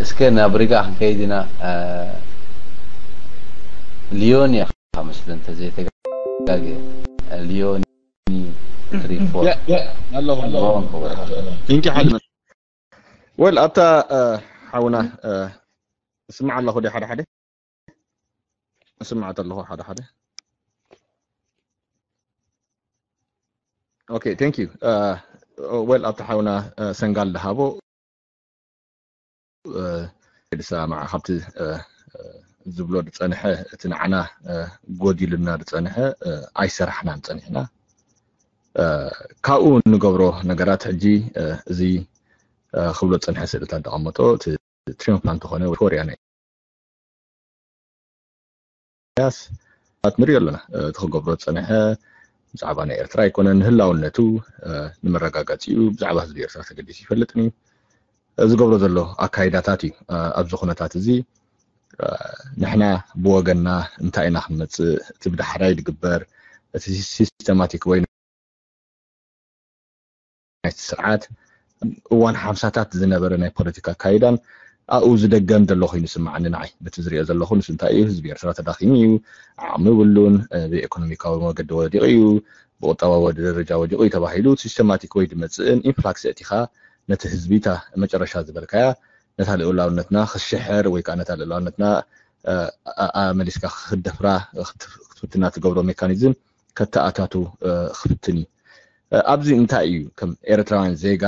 እስከ ናብ ሪጋ ክንከይድ ኢና። ሊዮን እያ መስለ እንተዘይተጋገ፣ ሊዮኒ ትሪፎ ኣለኹ ኣለኹ። ሮን ክቡር። ቲንኪ ሓልመ ወል ኣብታ ሓውና እስማዕ ኣለኹ ዲ ሓደ ሓደ እስማዕ ኣለኹ ሓደ ሓደ። ኦኬ፣ ቴንክ ዩ። ወል ኣብታ ሓውና ሰንጋል ደሃቦ ድሰማዕ ካብቲ ዝብሎ ዝፀንሐ፣ እቲ ንዓና ጎዲሉና ዝፀንሐ ኣይሰራሕናን ፀኒሕና። ካብኡ እንገብሮ ነገራት ሕጂ እዚ ክብሎ ዝፀንሐ ስእልታት ተቐመጦ፣ እቲ ትሪዮምፋንት ዝኾነ ቪክቶሪያ ናይ ኢሳያስ ንሪኦ ኣለና። እቲ ክገብሮ ዝፀንሐ ብዛዕባ ናይ ኤርትራ ኣይኮነን፣ ንህላውነቱ ንምረጋጋፂኡ ብዛዕባ ህዝቢ ኤርትራ ተገዲሱ ይፈልጥን እዩ። ዝገብሮ ዘሎ ኣካይዳታት እዩ። ኣብዚ ኩነታት እዚ ንሕና ብወገንና እንታይ ኢና ክንመፅእ፣ እቲ ብዳሕራይ ዝግበር፣ እቲ ሲስተማቲክ ወይ ናይቲ ስርዓት እዋን ሓምሳታት ዝነበረ ናይ ፖለቲካ ኣካይዳን ኣብኡ ዝደገም ዘሎ ኮይኑ ይስምዓኒ ንዓይ። በቲ ዝሪኦ ዘለኹ ንሱ እንታይ እዩ፣ ህዝቢ ኤርትራ ተዳኺሙ እዩ፣ ዓቕሚ የብሉን፣ ብኢኮኖሚካዊ መገዲ ወዲቑ እዩ፣ ብቁጠባዊ ደረጃ ወዲቑ እዩ ተባሂሉ ሲስተማቲክ ወይ ድመፅእን ኢንፍላክስ ኣእቲኻ ነቲ ህዝቢ እታ መጨረሻ ዝበልካያ ነታ ልኡላውነትና ክሽሕር ወይ ከዓ ነታ ልኡላውነትና መሊስካ ክደፍራ ክትፍትና ትገብሮ ሜካኒዝም ከተኣታቱ ክፍትን እዩ። ኣብዚ እንታይ እዩ ከም ኤርትራውያን ዜጋ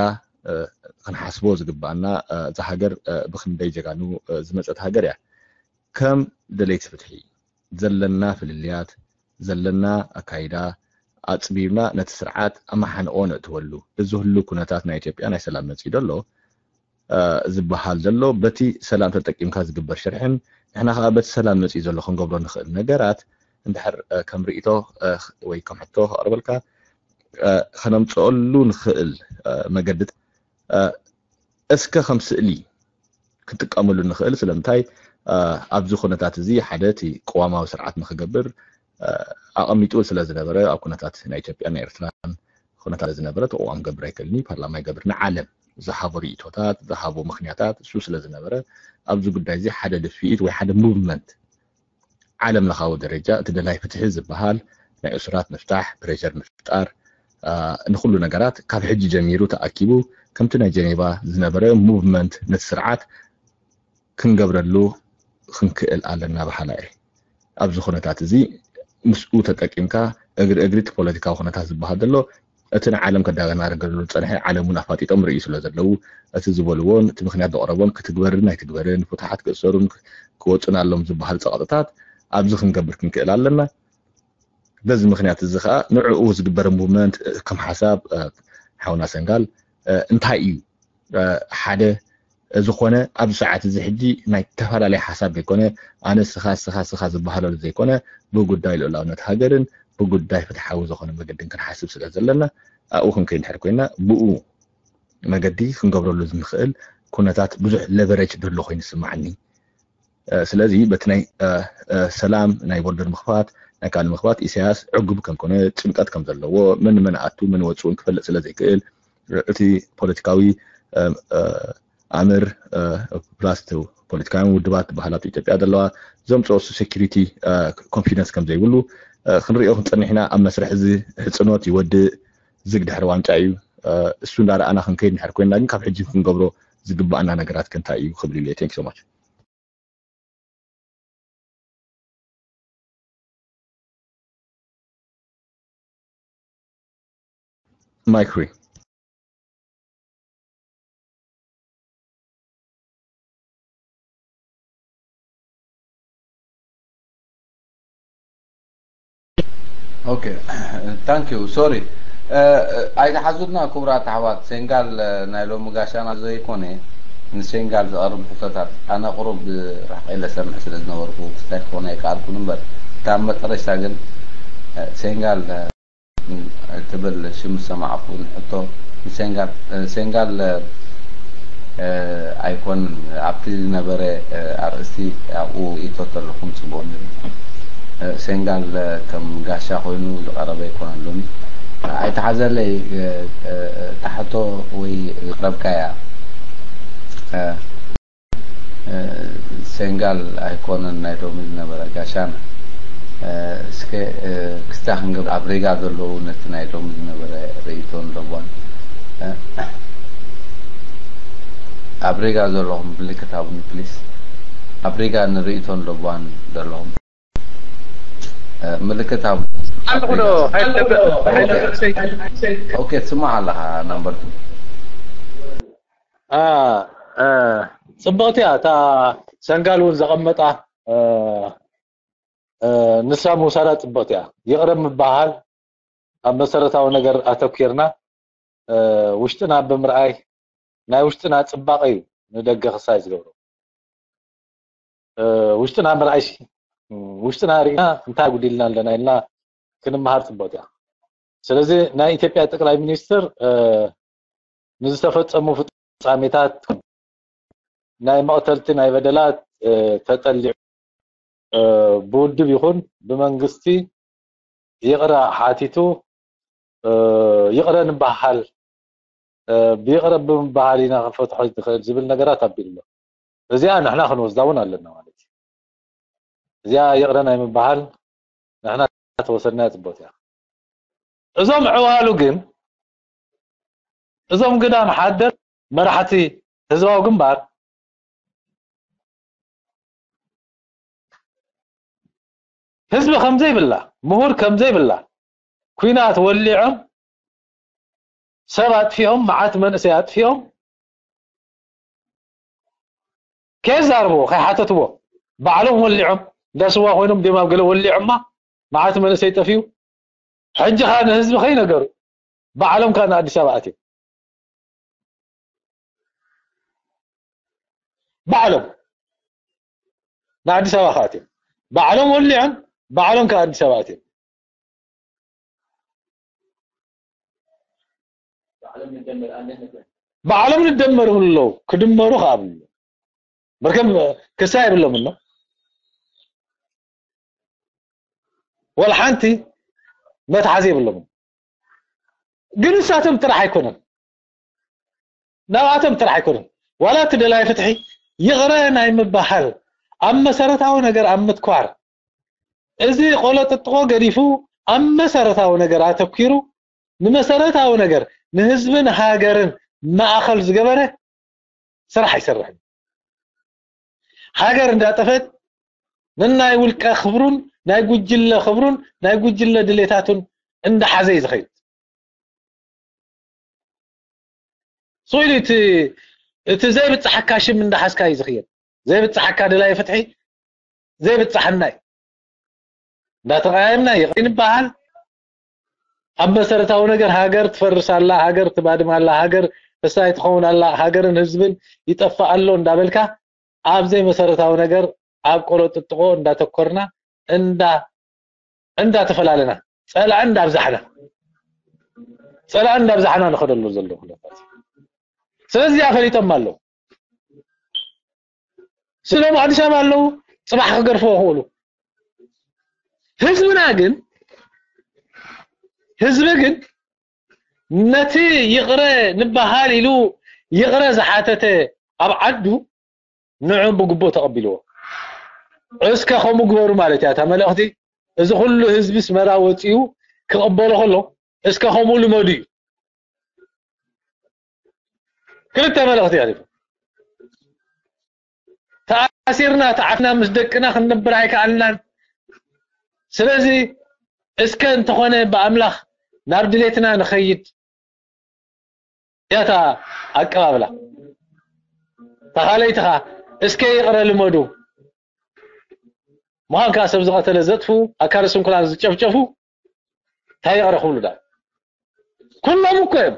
ክንሓስቦ ዝግባኣና? እዛ ሃገር ብክንደይ ጀጋኑ ዝመፀት ሃገር እያ። ከም ደለይቲ ፍትሒ ዘለና ፍልልያት፣ ዘለና ኣካይዳ ኣፅቢብና ነቲ ስርዓት ኣመሓንቆ ነእትወሉ። እዚ ህሉ ኩነታት ናይ ኢትዮጵያ ናይ ሰላም መፂኡ ደሎ ዝበሃል ዘሎ በቲ ሰላም ተጠቂምካ ዝግበር ሽርሕን ንሕና ከዓ በቲ ሰላም መፂኡ ዘሎ ክንገብሮ ንኽእል ነገራት እንድሕር ከም ርእቶ ወይ ከም ሕቶ ከቕርበልካ ከነምፅኦሉ ንኽእል መገዲ እስከ ከም ስእሊ ክጥቀመሉ ንኽእል። ስለምንታይ ኣብዚ ኩነታት እዚ ሓደ እቲ ቅዋማዊ ስርዓት ንክገብር ኣቐሚጡ ስለ ዝነበረ ኣብ ኩነታት ናይ ኢትዮጵያ ናይ ኤርትራን ኩነታት ዝነበረ ተቋም ገብር ኣይክእልኒ ፓርላማ ይገብር ንዓለም ዝሃቦ ርእቶታት ዝሃቦ ምክንያታት እሱ ስለ ዝነበረ ኣብዚ ጉዳይ እዚ ሓደ ድፍኢት ወይ ሓደ ሙቭመንት ዓለም ለኻዊ ደረጃ እቲ ደላይ ፍትሒ ዝበሃል ናይ እሱራት ምፍታሕ ፕሬሸር ምፍጣር ንኩሉ ነገራት ካብ ሕጂ ጀሚሩ ተኣኪቡ ከምቲ ናይ ጀኔቫ ዝነበረ ሙቭመንት ነቲ ስርዓት ክንገብረሉ ክንክእል ኣለና በሃላ እየ። ኣብዚ ኩነታት እዚ ምስኡ ተጠቂምካ እግሪ እግሪ እቲ ፖለቲካዊ ኩነታት ዝበሃል ዘሎ እቲ ንዓለም ከዳናርገሉ ዝፀንሐ ዓለም እውን ኣፋጢጦም ርእዩ ስለ ዘለዉ እቲ ዝበልዎን እቲ ምክንያት ዘቕረቦን ክትግበርን ኣይትግበርን ፍትሓት ክእሰሩን ክወፁን ኣሎም ዝበሃል ፀቕጥታት ኣብዚ ክንገብር ክንክእል ኣለና። በዚ ምክንያት እዚ ከዓ ንዕኡ ዝግበር ሙቭመንት ከም ሓሳብ ሓውና ሰንጋል እንታይ እዩ ሓደ ዝኾነ ኣብዚ ሰዓት እዚ ሕጂ ናይ ተፈላለየ ሓሳብ ዘይኮነ ኣነ ስኻ ስኻ ስኻ ዝበሃለሉ ዘይኮነ ብጉዳይ ልኡላውነት ሃገርን ብጉዳይ ፍትሓዊ ዝኾነ መገድን ክንሓስብ ስለ ዘለና ኣብኡ ክንከይ እንድሕር ኮይና ብኡ መገዲ ክንገብረሉ ዝንኽእል ኩነታት ብዙሕ ለቨረጅ ደሎ ኮይኑ ይስማዓኒ። ስለዚ በቲ ናይ ሰላም ናይ ቦርደር ምኽፋት ናይ ካልእ ምኽፋት ኢሳያስ ዕጉብ ከም ኮነ ጭንቀት ከም ዘለዎ መን መን ኣቱ መን ወፅኡ ክፈልጥ ስለ ዘይክእል እቲ ፖለቲካዊ ኣምር ፕላስ ፖለቲካውያን ውድባት ዝበሃላ ኣብ ኢትዮጵያ ዘለዋ ዘምፅኦ ሴኪሪቲ ኮንፊደንስ ከም ዘይብሉ ክንሪኦ ክንፀኒሕና ኣብ መስርሕ እዚ ሕፅኖት ይወድእ ዝግ ድሕሪ ዋንጫ እዩ። እሱ እንዳረኣና ክንከይድ ንድሕር ኮይንና ግን ካብ ሕጂ ክንገብሮ ዝግባኣና ነገራት ከንታይ እዩ ክብል ኢለ thank you so much ማይክሪ okay thank you sorry ኣይትሓዙልና ክቡራት ኣሕዋት ሴንጋል ናይ ሎሚ ጋሻና ዘይኮነ ንሴንጋል ዝቐርብ ሕቶታት ኣነ ቁሩብ ራሕቀ ኢለ ሰምዕ ስለ ዝነበርኩ ክስታይ ክኾነ ኣይከኣልኩን እምበር እታ መጠረሽታ ግን ሴንጋል ትብል ሽም ዝሰማዕኩ ሕቶ ሴንጋል ኣይኮን ኣብቲ ዝነበረ ኣርእስቲ ኣብኡ ርእቶ ተለኹም ፅቡቅ ሴንጋል ከም ጋሻ ኮይኑ ዝቀረበ ኣይኮነሉን ኣይተሓዘለይ ታሕቶ ወይ ዝቅረብካያ ሴንጋል ኣይኮነን ናይ ሎሚ ዝነበረ ጋሻና። እስከ ክስታ ክንገብር ኣብ ሪጋ ዘለዉ ነቲ ናይ ሎሚ ዝነበረ ርእይቶን ለቦን ኣብ ሪጋ ዘለኹም ምልክት ሃቡኒ ፕሊስ። ኣብ ሪጋ ንርእይቶን ለቦን ዘለኹም ምልክት ሃቡ። ኣለኹ ዶ? ኦኬ፣ ትስማዕ ኣለኻ ናምበር ቱ። ጽብቕቲ እያ እታ ሰንጋል እውን ዘቐመጣ ንሳ ምውሳዳ ጽብቕቲ እያ። ይቕረ ምበሃል ኣብ መሰረታዊ ነገር ኣተኪርና ውሽጥና ብምርኣይ ናይ ውሽጥና ጽባቐ እዩ ንደገ ክሳይ ዝገብሮ። ውሽጥና ምርኣይ ውሽጥና ርኢና እንታይ ጉዲልና ኣለና ኢልና ክንመሃር ጽብቕቲ እያ። ስለዚ ናይ ኢትዮጵያ ጠቅላይ ሚኒስትር ንዝተፈጸሙ ፍጻሜታት ናይ መቕተልቲ ናይ በደላት ተጠሊዑ ብውድብ ይኹን ብመንግስቲ ይቕረ ሓቲቱ ይቕረ ንበሃል ብይቕረ ብምበሃል ኢና ክንፈትሖ ዝኽእል ዝብል ነገራት ኣቢሉ ኣሎ። እዚኣ ንሕና ክንወስዳ እውን ኣለና ማለት እዩ። እዚኣ ይቕረ ናይ ምበሃል ንሕና ተወሰድናያ ጽቡቕ እያ። እዞም ዕዋሉ ግን እዞም ግዳም ሓደር መራሕቲ ህዝባዊ ግንባር ህዝቢ ከምዘይብላ ምሁር ከምዘይብላ ኲናት ወሊዖም ሰብ ኣጥፊኦም መዓት መንእሰይ ኣጥፊኦም ከየዛርብዎ ከይሓተትዎ ባዕሎም ወሊዖም እንዳ ስዋ ኮይኖም ድዮም ኣብ ገለ ወሊዖማ መዓት መንእሰይ ጠፊኡ ሕጂ ኸኣ ንህዝቢ ከይነገሩ ባዕሎም ከኣ ንኣዲስ ኣበባ ኣትዮም ባዕሎም ንኣዲስ ኣበባ ከኣ ኣትዮም ባዕሎም ወሊዖም ባዕሎም ከኣ ኣዲስ ኣበባ ኣትዮም ባዕሎም ንደመር ይብሉ ኣለዉ ክድመሩ ከኣ ብሉ መርከም ክሳ የብሎም ኣሎ ወላ ሓንቲ መትሓዚ የብሎም ግን እሳቶም ጥራሕ ኣይኮነን ናብኣቶም ጥራሕ ኣይኮነን ዋላ እቲ ደላይ ፍትሒ ይቕረ ናይ ምበሃል ኣብ መሰረታዊ ነገር ኣብ ምትኳር እዚ ቆሎ ጥጥቆ ገዲፉ ኣብ መሰረታዊ ነገር ኣተኪሩ ንመሰረታዊ ነገር ንህዝብን ሃገርን ማእኸል ዝገበረ ስራሕ ኣይሰርሕን። ሃገር እንዳጠፈት ንናይ ውልቀ ክብሩን ናይ ጉጅለ ክብሩን ናይ ጉጅለ ድሌታቱን እንዳሓዘ እዩ ዝኸይድ። ስኢሉ እቲ እቲ ዘይብፅሓካ ሽም እንዳሓዝካ እዩ ዝኽየድ። ዘይብፅሓካ ደላይ ፍትሒ ዘይብፅሓና እዩ። እንዳተቐያየምና ይቕረ ንበሃል ኣብ መሰረታዊ ነገር ሃገር ትፈርስ ኣላ፣ ሃገር ትባድም ኣላ፣ ሃገር እሳይ ትኸውን ኣላ፣ ሃገርን ህዝብን ይጠፍእ ኣሎ እንዳበልካ ኣብ ዘይመሰረታዊ ነገር ኣብ ቆሎ ጥጥቆ እንዳተኮርና እንዳ እንዳተፈላለና ጸላኢ እንዳብዛሕና ጸላኢ እንዳብዛሕና ንኸደሉ ዘሎ ኩነታት ስለዚ ኣፈሊጦም ኣለዉ። ስሎም ኣዲስ ኣበባ ኣለዉ ጽባሕ ክገርፍዎ ክእሉ ህዝብና ግን ህዝቢ ግን ነቲ ይቕረ ንበሃል ኢሉ ይቕረ ዝሓተተ ኣብ ዓዱ ንዑ ብግቡእ ተቐቢልዎ እስከ ከምኡ ግበሩ ማለት እያ እታ መልእኽቲ እዚ ኩሉ ህዝቢ ስመራ ወፂኡ ክቕበሎ ከሎ እስከ ከምኡ ልመዱ እዩ ክልተ መልእኽቲ ኣሪፉ ተኣሲርና ተዓፍና ምስ ደቅና ክንነብር ኣይከኣልናን ስለዚ እስከ እንተኾነ ብኣምላኽ ናብ ድሌትና ንኸይድ ያታ ኣቀባብላ ተኻለይትኻ እስከ ይቕረ ልመዱ ምዃን ከዓ ሰብ ዝቐተለ ዘጥፉ ኣካል ስንኩላን ዝጨፍጨፉ እንታይ ይቕረ ክብሉ ዳ ኩሎም እኮ እዮም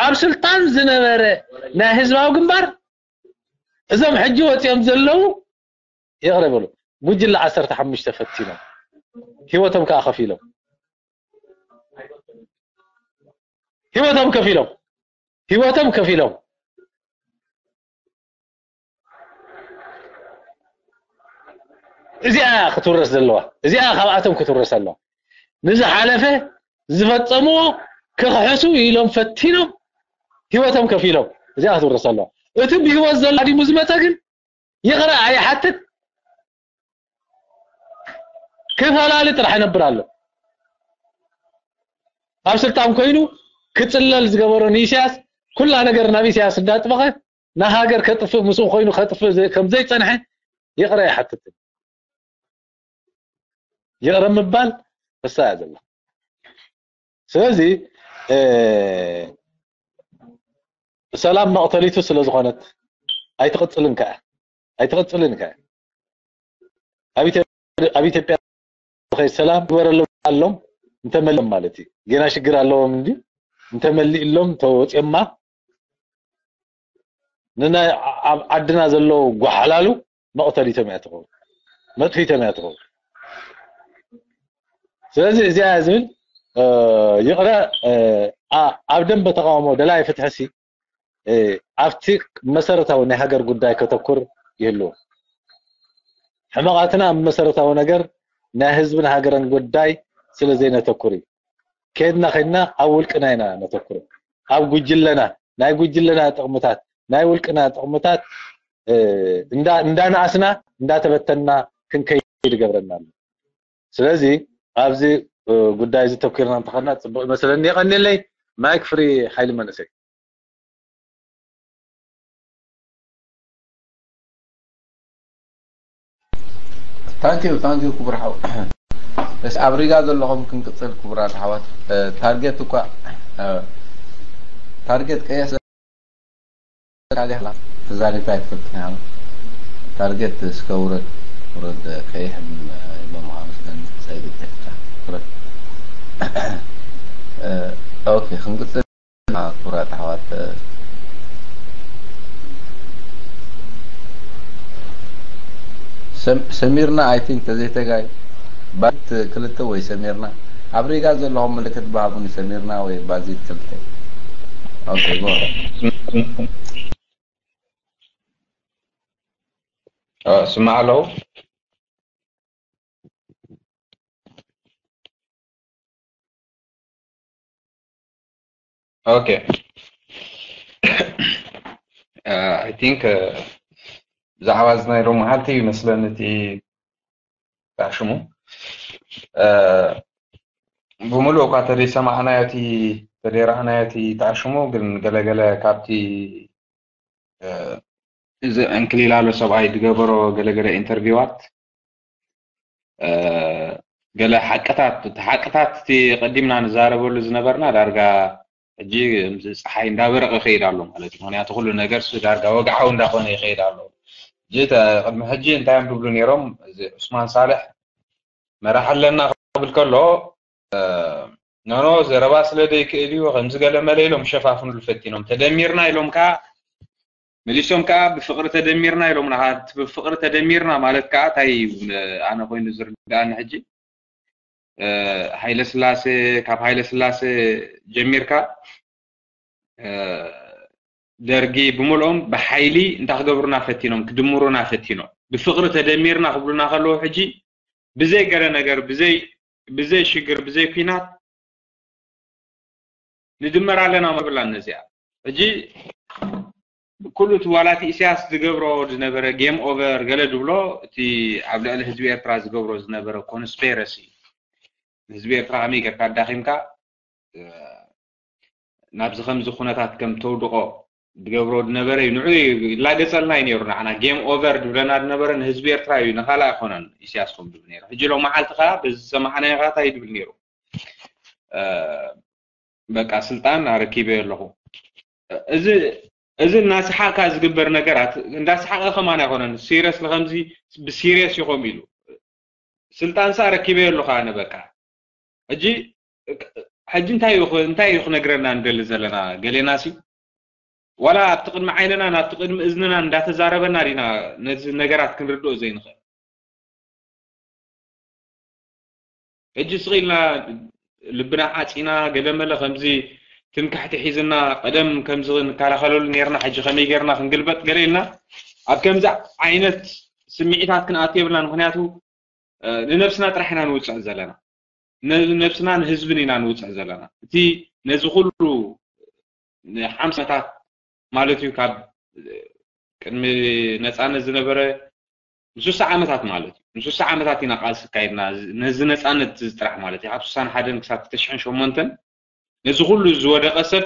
ኣብ ስልጣን ዝነበረ ናይ ህዝባዊ ግንባር እዞም ሕጂ ወፂኦም ዘለዉ ይቕረ በሉ ጉጅለ ዓሰርተ ሓሙሽተ ፈቲኖም ህይወቶም ከዓ ከፊሎም ህይወቶም ከፊሎም ህይወቶም ከፊሎም እዚኣ ክትውረስ ዘለዋ እዚኣ ካብኣቶም ክትውረስ ኣለዋ ንዝሓለፈ ዝፈፀምዎ ክኽሕሱ ኢሎም ፈቲኖም ህይወቶም ከፊሎም እዚኣ ክትውረስ ኣለዋ እቲ ብህይወት ዘሎ ኣዲሙ ዝመፀ ግን ይቕረ ኣይሓትት፣ ክፈላሊ ጥራሕ ይነብር ኣሎ። ኣብ ስልጣን ኮይኑ ክፅለል ዝገበሮ ንኢሳያስ ኩላ ነገር ናብ ኢሳያስ እንዳጥበቐ ንሃገር ከጥፍእ ምስኡ ኮይኑ ከጥፍእ ከም ዘይፀንሐ ይቕረ ኣይሓትትን። ይቕረ ምባል እሳ እያ ዘላ። ስለዚ ሰላም መቕተሊቱ ስለ ዝኾነት ኣይትቕፅልን ከኣ ኣይትቕፅልን ከኣ ኣብ ኢትዮጵያ ዝኸይድ ሰላም ግበረሎም ኣሎም እንተመልኦም ማለት እዩ። ጌና ሽግር ኣለዎም እንዲ እንተመሊእሎም ተወፅዮማ ንናይ ኣብ ዓድና ዘለዉ ጓሓላሉ መቕተሊቶም እያ ትኸውን፣ መጥፊቶም እያ ትኸውን። ስለዚ እዚኣ ዝብል ይቕረ ኣብ ደንበ ተቃውሞ ደላይ ፍትሕሲ ኣብቲ መሰረታዊ ናይ ሃገር ጉዳይ ከተኩር ይህልዎ። ሕመቓትና ኣብ መሰረታዊ ነገር ናይ ህዝብን ሃገርን ጉዳይ ስለ ዘይነተኩር እዩ። ከድና ከድና ኣብ ውልቅና ኢና ነተኩር። ኣብ ጉጅለና ናይ ጉጅለና ጥቕምታት ናይ ውልቅና ጥቕምታት እንዳነኣስና እንዳተበተንና ክንከይድ ይገብረና ኣሎ። ስለዚ ኣብዚ ጉዳይ እዚ ተኪርና እንተኸና ፅቡቅ ይመስለኒ። የቀኒለይ። ማይክ ፍሪ ሓይሊ መንእሰይ። ታንኪዩ ታንኪዩ ክቡር ሓው። እስ ኣብ ሪጋ ዘለኹም ክንቅፅል ክቡራት ሓዋት። ታርጌት እኳ ታርጌት ቀየስ ተዛሪብካ ኣይትፈልጥን። ታርጌት እስከ ውረድ ውረድ ቀይሕ በምዃኑ ስለኒ ሳይድ ኢፌክት ውረድ። ኦኬ ክንቅፅል። ኩራት ኣሕዋት ሰሚርና ኣይ ቲንክ ተዘይተጋይ ባይት ክልተ ወይ ሰሚርና ኣብ ሪጋ ዘለኹም ምልክት ብሃቡኒ ሰሚርና ወይ ባዚት ክልተ ኦኬ ጎ ስማዕ ኣለዉ Okay. I think ብዛዕባ እዚ ናይ ሎሚ መዓልቲ ይመስለኒ እቲ ሽሙ ብምሉእ እኳ ተደይሰማዕናዮ እቲ ተደይረኣናዮ እቲ ተኣሽሙ ግን ገለገለ ካብቲ እዚ ዕንክሊላሎ ሰብኣይ ዝገበሮ ገለገለ ኢንተርቪዋት ገለ ሓቅታት እቲ ሓቅታት እቲ ቀዲምና ንዛረበሉ ዝነበርና ዳርጋ ሕጂ ከምዚ ፀሓይ እንዳበረቐ ይኸይድ ኣሎ ማለት እዩ። ምክንያቱ ኩሉ ነገር ሱ ዳርጋ ወግዓዊ እንዳኾነ ይኸይድ ኣሎ። ሕጂ ቅድሚ ሕጂ እንታይ እዮም ዝብሉ ነይሮም? እዚ ዑስማን ሳልሕ መራሕ ኣለና ክብል ከሎ ኖኖ ዘረባ ስለ ዘይክእል እዩ ከምዚ ገለ መለ ኢሎም ሸፋፍንሉ ፈቲኖም ተደሚርና ኢሎም ከዓ መሊሶም ከዓ ብፍቅሪ ተደሚርና ኢሎም ናኻ ብፍቅሪ ተደሚርና ማለት ከዓ እንታይ እዩ ኣነ ኮይኑ ዝርዳእኒ ሕጂ ሃይለ ስላሴ ካብ ሃይለ ስላሴ ጀሚርካ ደርጊ ብምልኦም ብሓይሊ እንታይ ክገብሩና ፈቲኖም ክድምሩና ፈቲኖም ብፍቅሪ ተደሚርና ክብሉና ከለዉ ሕጂ ብዘይ ገለ ነገር ብዘይ ብዘይ ሽግር ብዘይ ኲናት ንድመር ኣለና መብላን ነዚኣ ሕጂ ኩሉ እቲ ዋላ እቲ ኢሳያስ ዝገብሮ ዝነበረ game over ገለ ዝብሎ እቲ ኣብ ልዕሊ ህዝቢ ኤርትራ ዝገብሮ ዝነበረ conspiracy ንህዝቢ ኤርትራ ከመይ ጌርካ ኣዳኺምካ ናብዚ ከምዚ ኩነታት ከም ተውድቆ ዝገብሮ ዝነበረ እዩ ንዑ ይላገጸልና እዩ ነይሩ ንዓና game over ዝብለና ዝነበረ ንህዝቢ ኤርትራ እዩ ንኻልእ ኣይኮነን ኢሳያስ ከም ዝብል ነይሩ ሕጂ ሎም መዓልቲ ከኣ በዚ ዝሰማዕናዮ ከኣ እንታይ ይብል ነይሩ በቃ ስልጣን ኣረኪበዮ ኣለኹ እዚ እዚ እናሰሓቅካ ዝግበር ነገራት እንዳሰሓቀ ከማን ኣይኮነን serious ንከምዚ ብserious ይኾም ኢሉ ስልጣንሳ ኣረኪበዮ ኣለኹ ኣነ በቃ ሕጂ ሕጂ እንታይ እዩ እንታይ እዩ ክነግረና ንደሊ ዘለና ገሌናሲ ዋላ ኣብቲ ቅድሚ ዓይንና ናብቲ ቅድሚ እዝንና እንዳተዛረበና ዲና ነዚ ነገራት ክንርድኦ ዘይንኽእል ሕጂ ስቕ ኢልና ልብና ዓፂና ገለመለ ከምዚ ትምክሕቲ ሒዝና ቀደም ከምዚ ንከላኸለሉ ነርና ሕጂ ከመይ ገርና ክንግልበጥ ገለ ኢልና ኣብ ከምዚ ዓይነት ስምዒታት ክንኣቱ የብልና ምክንያቱ ንነብስና ጥራሕ ኢና ንውፅዕ ዘለና ነብስና ንህዝብን ኢና ንውፅዕ ዘለና እቲ ነዚ ኩሉ ንሓምሳታት ማለት እዩ ካብ ቅድሚ ነፃነት ዝነበረ ንስሳ ዓመታት ማለት እዩ። ንስሳ ዓመታት ኢና ቃልሲ ካይድና ነዚ ነፃነት እዚ ጥራሕ ማለት እዩ። ካብ ስሳን ሓደን ክሳብ ክልተ ሽሕን ሸሞንተን ነዚ ኩሉ ዝወደቐ ሰብ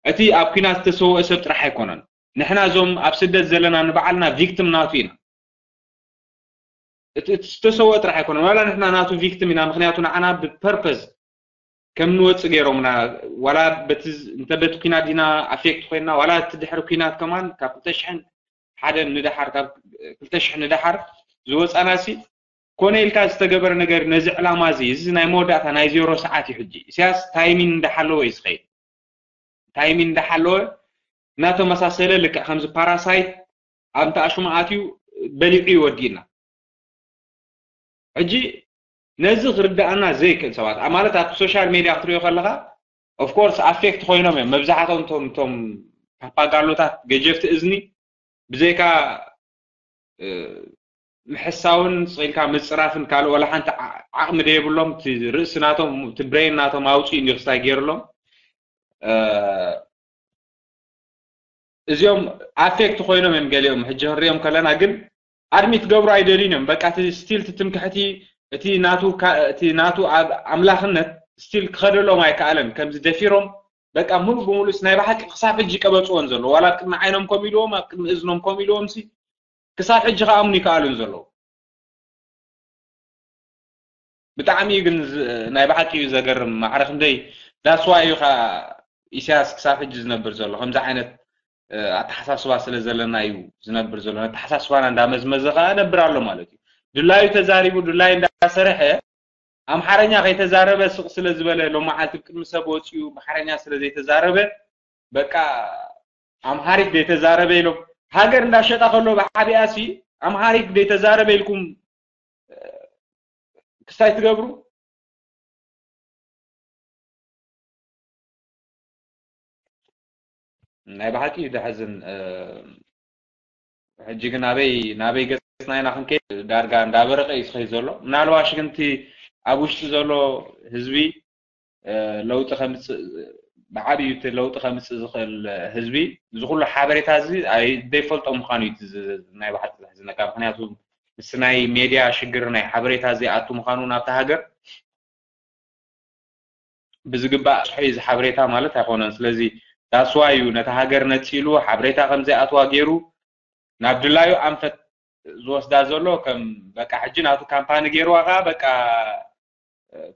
እቲ ኣብ ኲናት ዝተሰወአ ሰብ ጥራሕ ኣይኮነን። ንሕና እዞም ኣብ ስደት ዘለና ንባዕልና ቪክቲም ናቱ ኢና። እቲ ዝተሰወ ጥራሕ ኣይኮነን ዋላ ንሕና ናቱ ቪክቲም ኢና። ምክንያቱ ንዓና ብፐርፐዝ ከም ንወፅእ ገይሮምና ዋላ በቲ እንተ በቲ ኩናት ዲና ኣፌክት ኮይና ዋላ እቲ ድሕሪ ኩናት ከማን ካብ ክልተ ሽሕን ሓደን ንደሓር ካብ ክልተ ሽሕ ንደሓር ዝወፃና ሲ ኮነ ኢልካ ዝተገበረ ነገር ነዚ ዕላማ እዚ እዚ ናይ መወዳእታ ናይ ዜሮ ሰዓት እዩ። ሕጂ ኢሳያስ ታይሚን እንዳሓለወ እዩ ዝኸይድ። ታይሚን እንዳሓለወ እናተመሳሰለ ልክዕ ከምዚ ፓራሳይት ኣብ እንተኣሽሙ ኣትዩ በሊዑ ይወዲእና። ሕጂ ነዚ ክርዳኣና ዘይክእል ሰባት ማለት ኣብ ሶሻል ሜድያ ክትሪኦ ከለካ ኦፍኮርስ ኣፌክት ኮይኖም እዮም መብዛሕቶም ቶም ቶም ፓፓጋሎታት ገጀፍቲ እዝኒ ብዘይካ ምሕሳውን ስቕ ኢልካ ምፅራፍን ካልእ ወላ ሓንቲ ዓቕሚ ደየብሎም እቲ ርእሲ ናቶም እቲ ብሬን ናቶም ኣውፅኡ እንዲዩ ክስታይ ገይርሎም። እዚኦም ኣፌክት ኮይኖም እዮም ገሊኦም ሕጂ ክንሪኦም ከለና ግን ኣድሚት ገብሩ ኣይደልዩን እዮም። በቃ እቲ ስቲል እቲ ትምክሕቲ እቲ ናቱ እቲ ናቱ ኣምላኽነት ስቲል ክኸደሎም ኣይከኣለን። ከምዚ ደፊሮም በቃ ሙሉ ብሙሉ ናይ ብሓቂ ክሳብ ሕጂ ቀበፅዎን ዘሎ ዋላ ቅድሚ ዓይኖም ከም ኢልዎም ኣብ ቅድሚ እዝኖም ከም ኢልዎም ሲ ክሳብ ሕጂ ከኣምኑ ይከኣሉን ዘለዉ። ብጣዕሚ እዩ ግን ናይ ብሓቂ እዩ ዘገርም። ማዕረ ክንደይ ዳስዋ እዩ ከዓ ኢሳያስ ክሳብ ሕጂ ዝነብር ዘሎ ከምዚ ዓይነት ኣተሓሳስባ ስለ ዘለና እዩ ዝነብር ዘሎ። ኣተሓሳስባና እንዳመዝመዘ ከዓ ነብር ኣሎ ማለት እዩ። ድላዩ ተዛሪቡ ድላዩ እንዳሰርሐ ኣምሓረኛ ከይተዛረበ ስቕ ስለ ዝበለ ሎም መዓልቲ ቅድሚ ሰብ ወፂኡ ኣምሓረኛ ስለ ዘይተዛረበ በቃ ኣምሃሪክ ዘይተዛረበ ኢሎም ሃገር እንዳሸጣ ከሎ ብዓቢያ ሲ ኣምሃሪክ ዘይተዛረበ ኢልኩም ክስታይ ትገብሩ። ናይ ብሓቂ እዩ ደሕዝን። ሕጂ ግን ኣበይ ናበይ ገፅና ኢና ክንከይድ ዳርጋ እንዳበረቀ እዩ ዝኸይድ ዘሎ። ምናልባሽ ግን እቲ ኣብ ውሽጢ ዘሎ ህዝቢ ለውጢ ከምፅእ ብዓብዩ እቲ ለውጢ ከምፅእ ዝኽእል ህዝቢ እዚ ኩሉ ሓበሬታ እዚ ዘይፈልጦ ምዃኑ እዩ ናይ ብሓቂ ዘሕዝነካ። ምክንያቱ ምስ ናይ ሜድያ ሽግር ናይ ሓበሬታ ዘይኣቱ ምዃኑ ናብቲ ሃገር ብዝግባእ ስሑ እዚ ሓበሬታ ማለት ኣይኮነን። ስለዚ ዳስዋ እዩ ነቲ ሃገር ነፂሉ ሓበሬታ ከም ዘይኣትዋ ገይሩ ናብ ድላዩ ኣንፈት ዝወስዳ ዘሎ ከም በቃ ሕጂ ናቱ ካምፓኒ ገይርዋ ከዓ በቃ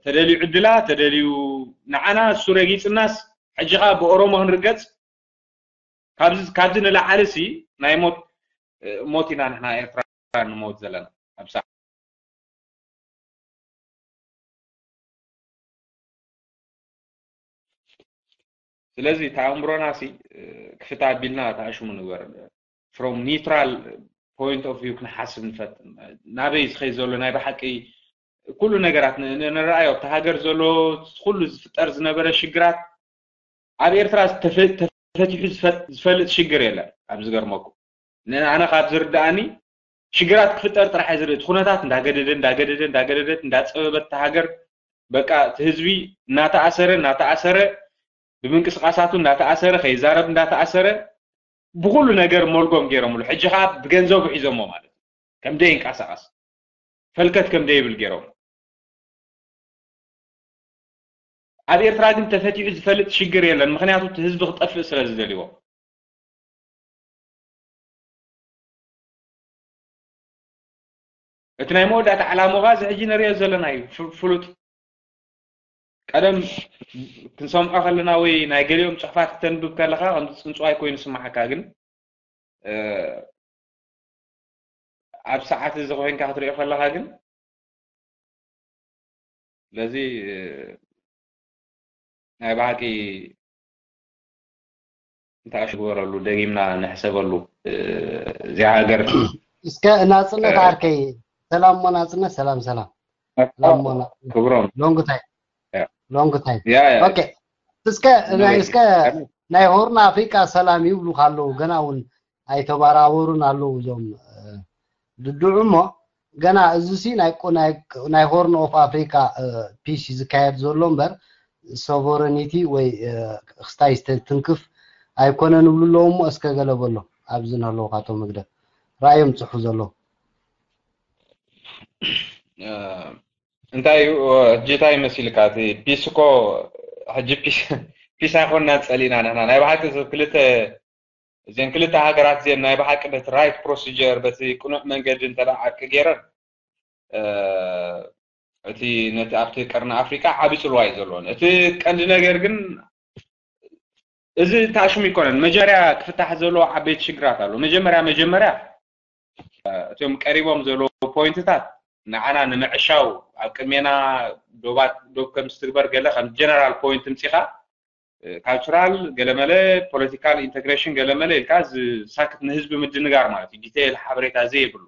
ተደልዩ ዕድላ ተደልዩ ንዓና እሱ ረጊፅናስ ሕጂ ከዓ ብኦሮሞ ክንርገፅ ካብዚ ካብዚ ንላዓሊ ሲ ናይ ሞት ሞት ኢና ንሕና ኤርትራ ንሞት ዘለና ኣብ ሰዓት ስለዚ ተኣምሮና ሲ ክፍት ኣቢልና ተኣሽሙ ንግበር from neutral point of view ክንሓስብ ንፈትን ናበይ ዝኸይ ዘሎ ናይ ብሓቂ ኩሉ ነገራት ንረኣዮ ኣብቲ ሃገር ዘሎ ኩሉ ዝፍጠር ዝነበረ ሽግራት ኣብ ኤርትራ ተፈቲሑ ዝፈልጥ ሽግር የለን። ኣብ ዝገርመኩም ኣነ ካብ ዝርዳኣኒ ሽግራት ክፍጠር ጥራሕ ዝርኢ እቲ ኩነታት እንዳገደደ እንዳገደደ እንዳገደደት እንዳፀበበት ሃገር በቃ እቲ ህዝቢ እናተኣሰረ እናተኣሰረ ብምንቅስቃሳቱ እናተኣሰረ ከይዛረብ እንዳተኣሰረ ብኩሉ ነገር ሞልጎም ገይሮምሉ። ሕጂ ከዓ ብገንዘቡ ሒዞሞ ማለት እዩ። ከም ደይንቀሳቀስ ፈልከት ከም ደይብል ገይሮም። ኣብ ኤርትራ ግን ተፈቲሑ ዝፈልጥ ሽግር የለን። ምክንያቱ እቲ ህዝቢ ክጠፍእ ስለ ዝደልዎ። እቲ ናይ መወዳእታ ዕላምኡ እዚ ሕጂ ንሪኦ ዘለና እዩ ፍሉጥ። ቀደም ክንሰምዖ ከለና ወይ ናይ ገሊኦም ፅሑፋት ክተንብብ ከለካ ከምዚ ፅንፅዋይ ኮይኑ ስማዓካ ግን ኣብ ሰዓት እዚ ኮይንካ ክትሪኦ ከለካ ግን ስለዚ ናይ ብሓቂ እንታይ ኣሽግበረሉ ደጊምና ንሕሰበሉ እዚኣ ሃገር እስከ ናጽነት ዓርከይ ሰላም ሞ ናጽነት ሰላም ሰላም ሰላም ሞ ናጽነት ክብሮም long time long time okay እስከ እስከ ናይ ሆርን ኣፍሪቃ ሰላም ይብሉ ካለው ገና እውን ኣይተባራበሩን ኣለው እዞም ድድዑ እሞ ገና እዚሲ ናይ ሆርን ኦፍ ኣፍሪካ ፒስ ዝካየድ ዘሎ እምበር ሶቨረኒቲ ወይ ክስታይ ትንክፍ ኣይኮነን ይብሉ ኣለዉ እሞ እስከ ገለ በሎ ኣብዚ ንህለዉ ካቶም ህግደፍ ራእዮም ጽሑ ዘሎ እንታይ እዩ ሕጂ እንታይ መሲልካ እቲ ፒስ እኮ ሕጂ ፒስ ኣይኮንና ጸሊና ንሕና ናይ ብሓቂ ክልተ እዚን ክልተ ሃገራት እዚን ናይ ብሓቂ በቲ right procedure በቲ ቅኑዕ መንገዲ እንተ ዓቂ ገይረን እቲ ነቲ ኣብቲ ቀርኒ ኣፍሪቃ ዓቢ ጽልዋ እዩ ዘለዎን እቲ ቀንዲ ነገር ግን እዚ ተኣሽሙ ይኮነን መጀመርያ ክፍታሕ ዘለዎ ዓበይቲ ሽግራት ኣሎ መጀመርያ መጀመርያ እቶም ቀሪቦም ዘለዉ ፖይንትታት ንዓና ንምዕሻው ኣብ ቅድሜና ዶባት ዶብ ከም ዝትግበር ገለ ከም general point ምፂኻ cultural ገለመለ political integration ገለመለ ኢልካ ዝሳክት ንህዝቢ ምድንጋር ማለት እዩ detail ሓበሬታ ዘይብሉ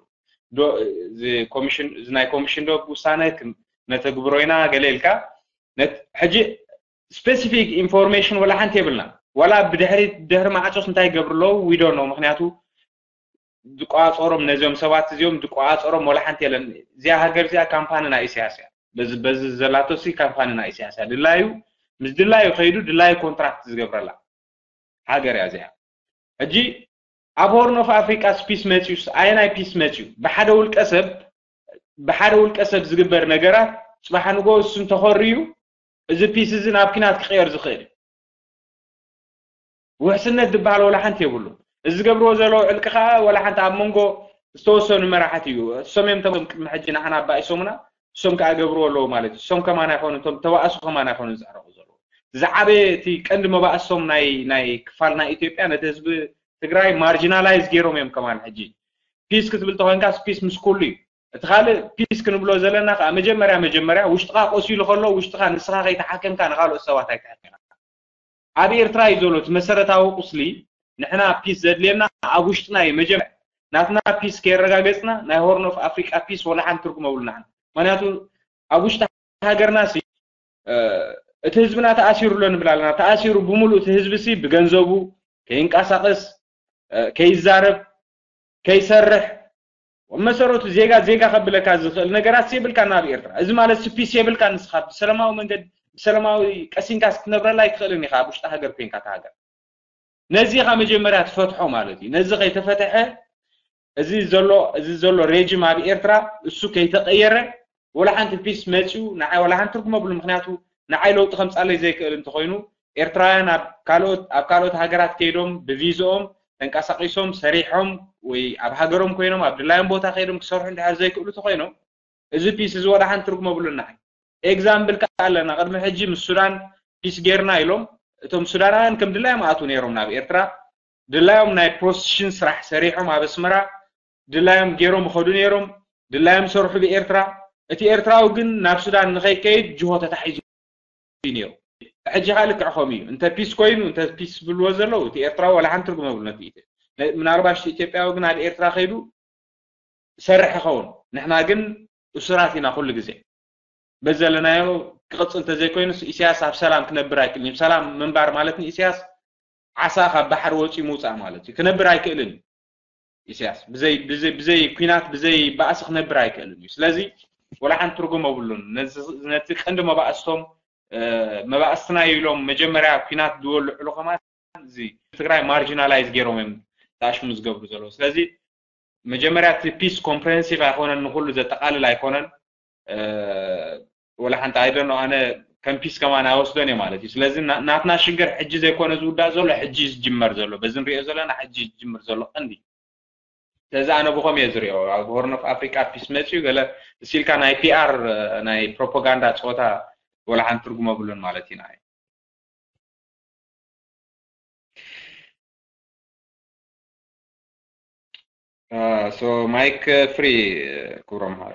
ናይ ኮሚሽን ዶብ ውሳነ ነተግብሮ ኢና ገለ ኢልካ ሕጂ specific information ወላ ሓንቲ የብልና ዋላ ብድሕሪ ድሕሪ ማዕፆስ እንታይ ይገብሩ ኣለዉ we don't know ምክንያቱ ዝቆፃፀሮም ነዚኦም ሰባት እዚኦም ዝቆፃፀሮም ወላ ሓንቲ የለን እዚኣ ሃገር እዚኣ ካምፓኒ ናይ ኢሳያስ እያ በዚ በዚ ዘላቶ ሲ ካምፓኒ ናይ ኢሳያስ እያ ድላዩ ምስ ድላዩ ከይዱ ድላዩ ኮንትራክት ዝገብረላ ሃገር እያ እዚኣ ሕጂ ኣብ Horn of Africa ስ ፒስ መፅዩ ኣየናይ ፒስ መፅዩ ብሓደ ውልቀ ሰብ ብሓደ ውልቀ ሰብ ዝግበር ነገራት ፅባሕ ንጎ እሱ እንተኾርዩ እዚ ፒስ እዚ ናብ ኪናት ክቕየር ዝኽእል እዩ ውሕስነት ዝበሃል ወላ ሓንቲ የብሉ እዚ ዝገብርዎ ዘለዉ ዕልቂ ከዓ ወላ ሓንቲ ኣብ መንጎ ዝተወሰኑ መራሕት እዩ እሶም እዮም ተም ቅድሚ ሕጂ ንዓና ኣባኢሶምና እሶም ከዓ ገብርዎ ኣለዉ ማለት እዩ እሶም ከማን ኣይኮኑ እቶም ተባእሱ ከማን ኣይኮኑ ዝዕረቁ ዘለዉ ዝዓበየ እቲ ቀንዲ መባእሶም ናይ ናይ ክፋል ናይ ኢትዮጵያ ነቲ ህዝቢ ትግራይ ማርጂናላይዝ ገይሮም እዮም ከማን ሕጂ ፒስ ክትብል ተኮይንካስ ፒስ ምስ ኩሉ እዩ እቲ ካልእ ፒስ ክንብሎ ዘለና ከዓ መጀመርያ መጀመርያ ውሽጥካ ቆሲሉ ከሎ ውሽጥካ ንስካ ከይተሓከምካ ንካልኦት ሰባት ኣይተሕከና ኣብ ኤርትራ እዩ ዘሎ እቲ መሰረታዊ ቁስሊ ንሕና ፒስ ዘድልየና ኣብ ውሽጥና እዩ መጀመርያ ናትና ፒስ ከየረጋገፅና ናይ ሆርን ኦፍ ኣፍሪቃ ፒስ ወላ ሓንቲ ትርጉም ኣብሉ ንሕና ምክንያቱ ኣብ ውሽጢ ሃገርና ሲ እቲ ህዝብና ተኣሲሩ ኣሎ ንብል ኣለና ተኣሲሩ ብምሉእ እቲ ህዝቢ ሲ ብገንዘቡ ከይንቀሳቀስ ከይዛረብ ከይሰርሕ መሰረቱ ዜጋ ዜጋ ከብለካ ዝኽእል ነገራት የብልካ ናብ ኤርትራ እዚ ማለት ሲ ፒስ የብልካ ንስኻ ብሰላማዊ መንገዲ ብሰላማዊ ቀሲንካ ክትነብረላ ኣይትኽእልን ኢኻ ኣብ ውሽጢ ሃገር ኮንካ ተሃገር ነዚ ኢኻ መጀመርያ ትፈትሖ ማለት እዩ ነዚ ከይተፈትሐ እዚ ዘሎ እዚ ዘሎ ሬጅም ኣብ ኤርትራ እሱ ከይተቀየረ ወላ ሓንቲ ፒስ መፅዩ ንዓይ ወላ ሓንቲ ትርጉም ኣብሉ ምክንያቱ ንዓይ ለውጢ ከምፃለይ ዘይክእል እንተኮይኑ ኤርትራውያን ኣብ ካልኦት ኣብ ካልኦት ሃገራት ከይዶም ብቪዝኦም ተንቀሳቂሶም ሰሪሖም ወይ ኣብ ሃገሮም ኮይኖም ኣብ ድላዮም ቦታ ከይዶም ክሰርሑ እንድሕር ዘይክእሉ ተኮይኖም እዚ ፒስ እዚ ወላ ሓንቲ ትርጉም ኣብሉ ንዓይ ኤግዛምብል ከዓ ኣለና ቅድሚ ሕጂ ምስ ሱዳን ፒስ ጌርና ኢሎም እቶም ሱዳናውያን ከም ድላዮም ኣቱ ነይሮም ናብ ኤርትራ ድላዮም ናይ ፕሮስሽን ስራሕ ሰሪሖም ኣብ ኣስመራ ድላዮም ገይሮም ይኸዱ ነይሮም ድላዮም ሰርሑ ብኤርትራ እቲ ኤርትራዊ ግን ናብ ሱዳን ንኸይከይድ ጅሆ ተታሒዙ ነይሩ ሕጂ ከዓ ልክዕ ከምኡ እዩ እንተ ፒስ ኮይኑ እንተ ፒስ ዝብልዎ ዘለዉ እቲ ኤርትራዊ ዋላ ሓንቲ ትርጉም የብሉ ነቲ ምናልባሽ ኢትዮጵያዊ ግን ኣብ ኤርትራ ከይዱ ሰርሕ ይኸውን ንሕና ግን እሱራት ኢና ኩሉ ግዜ በዚ ዘለናዮ ክቕፅል እንተዘይኮይኑ ኢሳያስ ኣብ ሰላም ክነብር ኣይክእልን እዩ ሰላም ምንባር ማለት ንኢሳያስ ዓሳ ካብ ባሕሪ ወፂኡ ምውፃእ ማለት እዩ ክነብር ኣይክእልን እዩ ኢሳያስ ብዘይ ብዘይ ብዘይ ኩናት ብዘይ ባእሲ ክነብር ኣይክእልን እዩ ስለዚ ወላ ሓንቲ ትርጉም የብሉን ነቲ ቀንዲ መባእስቶም መባእስትና ኢሎም መጀመርያ ኩናት ዝወልዕሉ ከማን እዚ ትግራይ ማርጂናላይዝ ገይሮም እዮም ተኣሽሙ ዝገብሩ ዘለዉ ስለዚ መጀመርያ እቲ ፒስ ኮምፕሬንሲቭ ኣይኮነን ንኩሉ ዘጠቃልል ኣይኮነን ወላ ሓንቲ ኣይደኖ ኣነ ከም ፒስ ከማን ኣይወስዶን እየ ማለት እዩ ስለዚ ናትና ሽግር ሕጂ ዘይኮነ ዝውዳእ ዘሎ ሕጂ ዝጅመር ዘሎ በዚ ንሪኦ ዘለና ሕጂ ዝጅምር ዘሎ ቀንዲ ስለዚ ኣነ ብኸም እየ ዝሪኦ ኣብ ሆርን ኦፍ ኣፍሪካ ፒስ መፅዩ ገለ እሲልካ ናይ ፒኣር ናይ ፕሮፓጋንዳ ፀወታ ወላ ሓንቲ ትርጉም የብሉን ማለት ኢና so mic free ክብሮም ሃር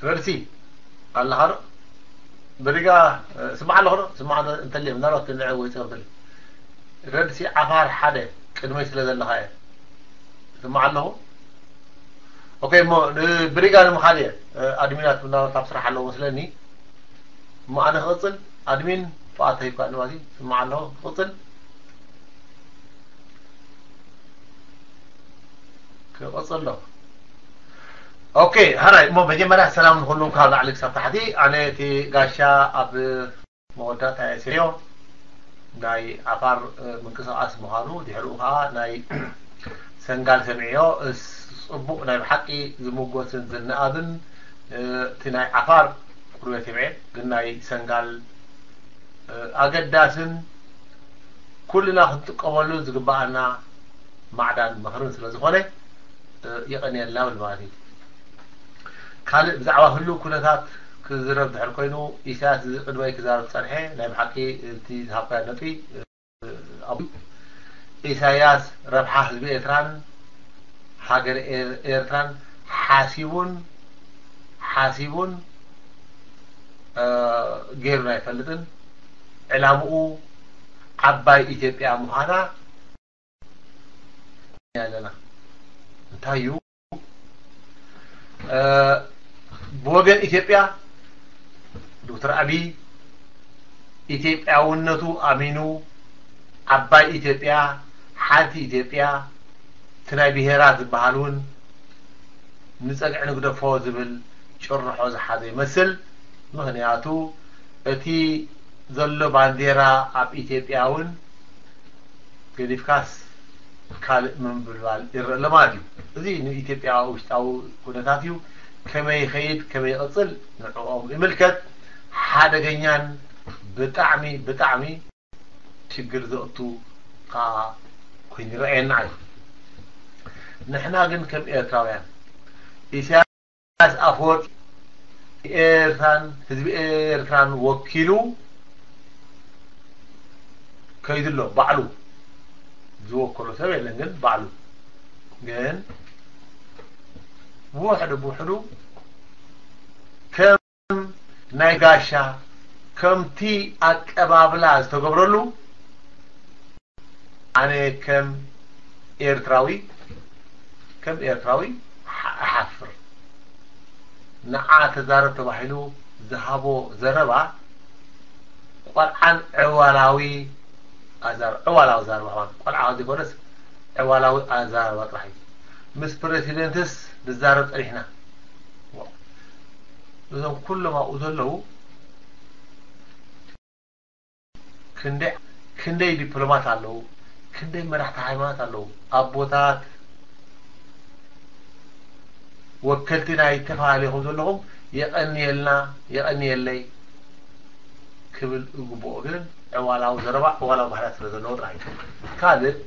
ረድሲ ኣለኻ ዶ? በሪጋ ስማዕ ኣለኹ ዶ? ስማዕ እንተልየ ምናልባት ትንዐ ወይ ጸብተል ረድሲ ዓፋር ሓደ ቅድመይ ስለ ዘለኻ እየ ስማዕ ኣለኹ። ኦኬ እሞ ንብሪጋ ንምኻድ እየ ኣድሚናት ምናልባት ኣብ ስራሕ ኣለዎ መስለኒ። እሞ ኣነ ክቕጽል ኣድሚን ፍቓድ ተሂብካ ንባቲ ስማዕ ኣለኹ ክቕጽል ክቕጽል ኣለኹ። ኦኬ ሃራይ እሞ መጀመርያ ሰላም ንኩሉም ካብ ላዕሊ ክሳብ ታሕቲ ኣነ እቲ ጋሻ ኣብ መወዳእታ የስዕዮ ናይ ዓፋር ምንቅስቃስ ምዃኑ፣ ድሕሪኡ ከዓ ናይ ሰንጋል ሰሚዕዮ። እስ-፣ ጽቡቕ ናይ ብሓቂ ዝምጎስን ዝነኣድን፣ እ፣ እቲ ናይ ዓፋር ቁርበት ይብዔ፣ ግን ናይ ሰንጋል፣ እ፣ ኣገዳስን ኩልና ክንጥቀመሉ ዝግብኣና ማዕዳን ምኽርን ስለ ዝኾነ፣ እ፣ የቐንየልና ብል ማለት እዩ። ካልእ ብዛዕባ ህሉው ኩነታት ክዝረብ ድሕር ኮይኑ፣ ኢሳያስ እዚ ቅድመይ ክዛረብ ዝጸንሐ ናይ ብሓቂ እቲ ዝሃብካዮ ነጥቢ፣ እ፣ ኣብ ኢሳያስ ረብሓ ህዝቢ ኤርትራን ሃገር ኤር-፣ ኤርትራን ሓሲቡን፣ ሓሲቡን፣ እ፣ ገይሩን ኣይፈልጥን። ዕላምኡ ዓባይ ኢትዮጵያ ምዃና ኣለና። እንታይ እዩ? እ፣ ብወገን ኢትዮጵያ ዶክተር ኣቢይ ኢትዮጵያውነቱ ኣሚኑ፣ ዓባይ ኢትዮጵያ፣ ሓንቲ ኢትዮጵያ፣ እቲ ናይ ብሄራት ዝበሃል እውን ንጸግዒ ንግደፎ ዝብል ጭርሖ ዝሓዘ ይመስል። ምኽንያቱ እቲ ዘሎ ባንዴራ ኣብ ኢትዮጵያ እውን ገዲፍካስ ካልእ ምንብልባል ይረአ ኣሎ ማለት እዩ። እዚ ንኢትዮጵያ ውሽጣዊ ኩነታት እዩ። ከመይ ይኸይድ፣ ከመይ ይቕጽል፣ ንዕኦም ይምልከት። ሓደገኛን ብጣዕሚ፣ ብጣዕሚ ሽግር ዘእቱ ከዓ ኮይኑ ይረኣየና እዩ። ንሕና ግን ከም ኤርትራውያን፣ ኢሳያስ ኣፈወርቂ ኤርትራን ህዝቢ ኤርትራን ወኪሉ ከይዱ ኣሎ። ባዕሉ ዝወከሎ ሰብ የለን፣ ግን ባዕሉ ግን ብውሕዱ ብውሕዱ ከም ናይ ጋሻ፣ ከምቲ ኣቀባብላ ዝተገብረሉ፣ ኣነ ከም ኤርትራዊ፣ ከም ኤርትራዊ ሓ-፣ እሓፍር። ንዓ ተዛረብ ተባሂሉ ዝሃቦ ዘረባ ቆልዓን ዕዋላዊ ኣዛር-፣ ዕዋላዊ ኣዛርባ ማለት ቆልዓ ዘይኮነስ ዕዋላዊ ኣዛርባ ጥራሕ እዩ። ምስ ፕረሲደንትስ ንዛረብ ጸኒሕና። እዞም ኩሎም ኣብኡ ዘለዉ ክንደይ፣ ክንደይ ዲፕሎማት ኣለዉ፣ ክንደይ መራሕቲ ሃይማኖት ኣለዉ፣ ኣቦታት፣ ወከልቲ ናይ ዝተፈላለዩ ከም ዘለኹም የቐንየልና፣ የቐንየለይ ክብል እግብኦ። ግን ዕዋላዊ ዘረባ፣ ዕዋላዊ ባህርያት ስለ ዘለዎ ጥራሕ እዩ። ካልእ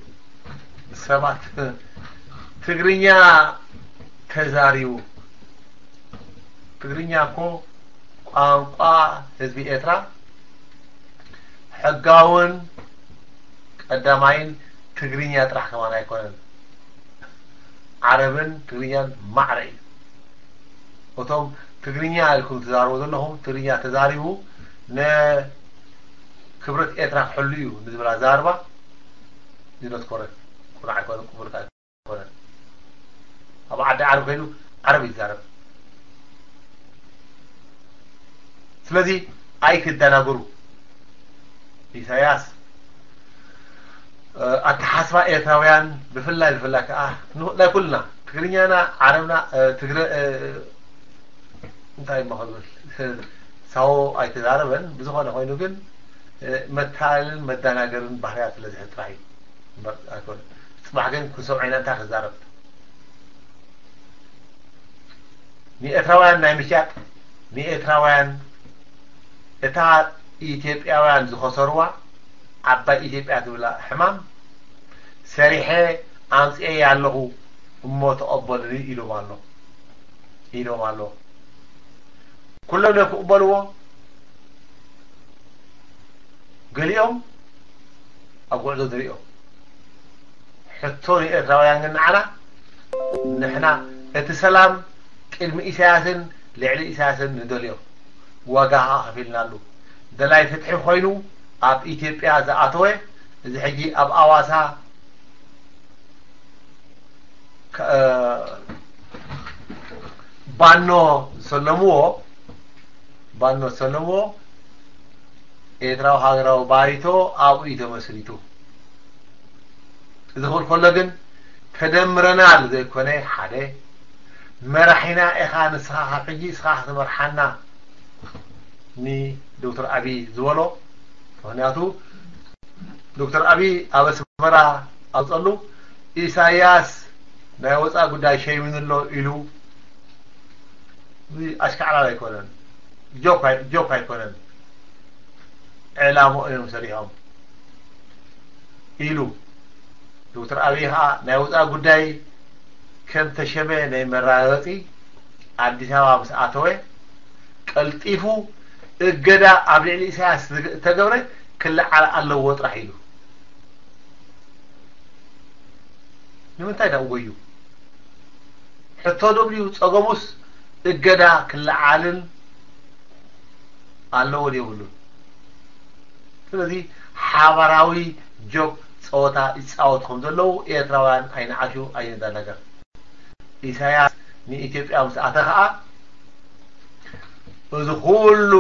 ሰባት ትግርኛ ተዛሪቡ፣ ትግርኛ እኮ ቋንቋ ህዝቢ ኤርትራ ሕጋውን ቀዳማይን ትግርኛ ጥራሕ ከማን ኣይኮነን። ዓረብን ትግርኛን ማዕረ እዩ። እቶም ትግርኛ ኢልኩም ትዛረቡ ዘለኹም፣ ትግርኛ ተዛሪቡ ንክብረት ኤርትራ ክሕሉ እዩ ንዝብል ኣዛርባ፣ is not correct። ቁኑዕ ኣይኮነን፣ ቅቡል ኣይኮነን። ኣብ ዓዲ ዓረብ ከይዱ ዓረብ ይዛረብ። ስለዚ ኣይትደናገሩ። ኢሳያስ፣ እ፣ ኣተሓስባ ኤርትራውያን ብፍላይ፣ ብፍላይ ከኣ ን-፣ ናይ ኩልና ትግርኛና፣ ዓረብና፣ እ፣ ትግረ-፣ እ፣ እንታይ እሞ ክብል፣ ሳሆ ኣይተዛረበን። ብዝኾነ ኮይኑ ግን፣ እ፣ መታለልን መደናገርን ባህርያት ስለ ዝሕዝ ጥራሕ እዩ እምበር ኣይኮነን። ጽባሕ ግን ክንሰምዖ ኢና እንታይ ክዛረብ። ንኤርትራውያን ናይ ምሻጥ፣ ንኤርትራውያን እታ ኢትዮጵያውያን ዝኸሰርዋ ዓባይ ኢትዮጵያ ትብላ ሕማም ሰሪሐ ኣምጽኤያ ኣለኹ እሞ ተቐበሉኒ ኢሎም ኣሎ፣ ኢሎም ኣሎ። ኩሎም እዮም ክቕበልዎ። ገሊኦም ኣብ ጉዕዞ ዝርእዮም። ሕቶ ንኤርትራውያን ግን ንዓና፣ ንሕና እቲ ሰላም ቅድሚ ኢሳያስን ልዕሊ ኢሳያስን ንደልዮ። ዋጋ ከፊልናሉ። ደላይ ፍትሒ ኮይኑ ኣብ ኢትዮጵያ ዝኣተወ፣ እዚ ሕጂ ኣብ ኣዋሳ ከ-፣ ባኖ ዝሰለምዎ፣ ባኖ ዝሰለምዎ ኤርትራዊ ሃገራዊ ባይቶ ኣብኡ እዩ ተመስሪቱ። እዚ ክብል ከሎ ግን ተደምረናል ዘይኮነ፣ ሓደ መራሒና ኢኻ ንስኻ፣ ካብ ሕጂ ንስኻ ክትመርሓና ንዶክተር ኣብይ ዝበሎ። ምክንያቱ ዶክተር ኣብይ ኣብ ኣስመራ ኣውፀሉ፣ ኢሳያስ ናይ ወፃኢ ጉዳይ ሸይሙኒ ኣሎ ኢሉ። እዚ ኣሽካዕላል ኣይኮነን፣ ጆክ ኣይ- ጆክ ኣይኮነን። ዕላምኡ እዮም ሰሪሖም ኢሉ። ዶክተር ኣብይ ከዓ ናይ ወፃኢ ጉዳይ ከም ተሸመ ናይ መረጋገፂ ኣዲስ ኣበባ ምስ ኣተወ፣ ቀልጢፉ እገዳ ኣብ ልዕሊ ኢሳያስ ዝተገብረ ክለዓል ኣለዎ ጥራሕ ኢሉ። ንምንታይ ደኣ ጎዩ? ሕቶ ደብልዩ ጸገሙስ እገዳ ክለዓልን ኣለዎ የብሉን? ስለዚ ሓባራዊ ጆክ ጸወታ ይጻወቱ ከም ዘለዉ ኤርትራውያን ኣይንዓሹ፣ ኣይንዘናጋዕ። ኢሳያስ ንኢትዮጵያ ምስ ኣተ ኸኣ፣ እዚ ኩሉ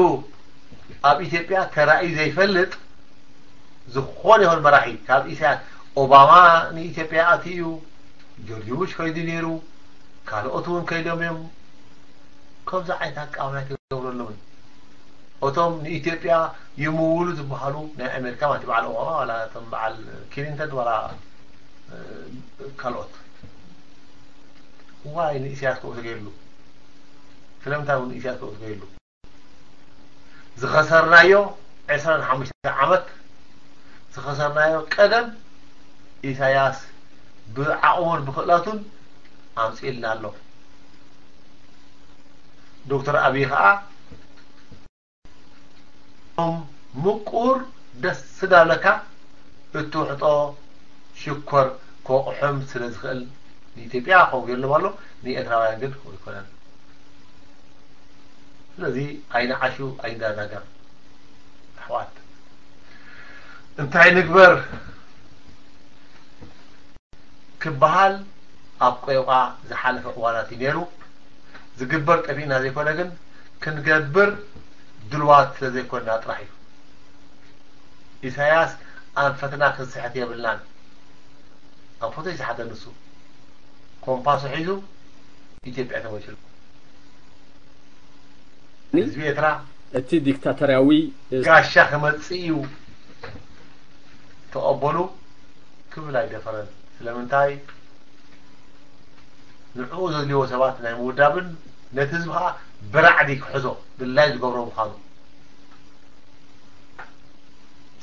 ኣብ ኢትዮጵያ ተራእዩ ዘይፈልጥ ዝኾነ ይኹን መራሒ፣ ካብ ኢሳያስ፣ ኦባማ ንኢትዮጵያ ኣትዩ እዩ፣ ጆርጅ ቡሽ ከይዱ ነይሩ፣ ካልኦት እውን ከይዶም እዮም። ከምዚ ዓይነት ኣቀባብላ ኣይትገብረሎምን። እቶም ንኢትዮጵያ ይምውሉ ዝበሃሉ ናይ ኣሜሪካ ማለት እዩ፣ በዓል ኦባማ ዋላ እቶም በዓል ክሊንተን ዋላ፣ እ፣ ካልኦት። ዋይ ንኢሳያስ ከምኡ ተገይርሉ? ስለምንታይ እውን ንኢሳያስ ከምኡ ተገይርሉ? ዝኸሰርናዮ ዕስራን ሓሙሽተ ዓመት ዝኸሰርናዮ ቀደም ኢሳያስ ብዓቕሙን ብክእለቱን ኣምጺእልና ኣሎ። ዶክተር ኣብይ ኸኣ ምቁር ደስ ስዳለካ እትውሕጦ ሽኮር ከቑሖም ስለ ዝኽእል ንኢትዮጵያ ከምኡ ገይርሎም ኣሎ፣ ንኤርትራውያን ግን ከምኡ ኣይኮነን። ስለዚ ኣይንዓሹ፣ ኣይንደናገር ኣሕዋት። እንታይ ንግበር ክበሃል ኣብ ቆይቋ ዝሓለፈ እዋናት እዩ ነይሩ። ዝግበር ጠፊእና ዘይኮነ ግን ክንገብር ድልዋት ስለ ዘይኮንና ጥራሕ እዩ። ኢሳያስ ኣንፈትና ክንስሕት የብልናን። ኣንፈቱ ይስሓተ ንሱ። ኮምፓሱ ሒዙ ኢትዮጵያ ተመሲሉ። ህዝቢ ኤርትራ እቲ ዲክታተርያዊ ጋሻ ክመጽእ እዩ ተቐበሉ ክብል ኣይደፈረን። ስለምንታይ? ንዕኡ ዘድልይዎ ሰባት ናይ ምውዳብን ነቲ ህዝቢ ኸኣ ብራዕዲ ክሕዞ ድላይ ዝገብሮ ምዃኑ።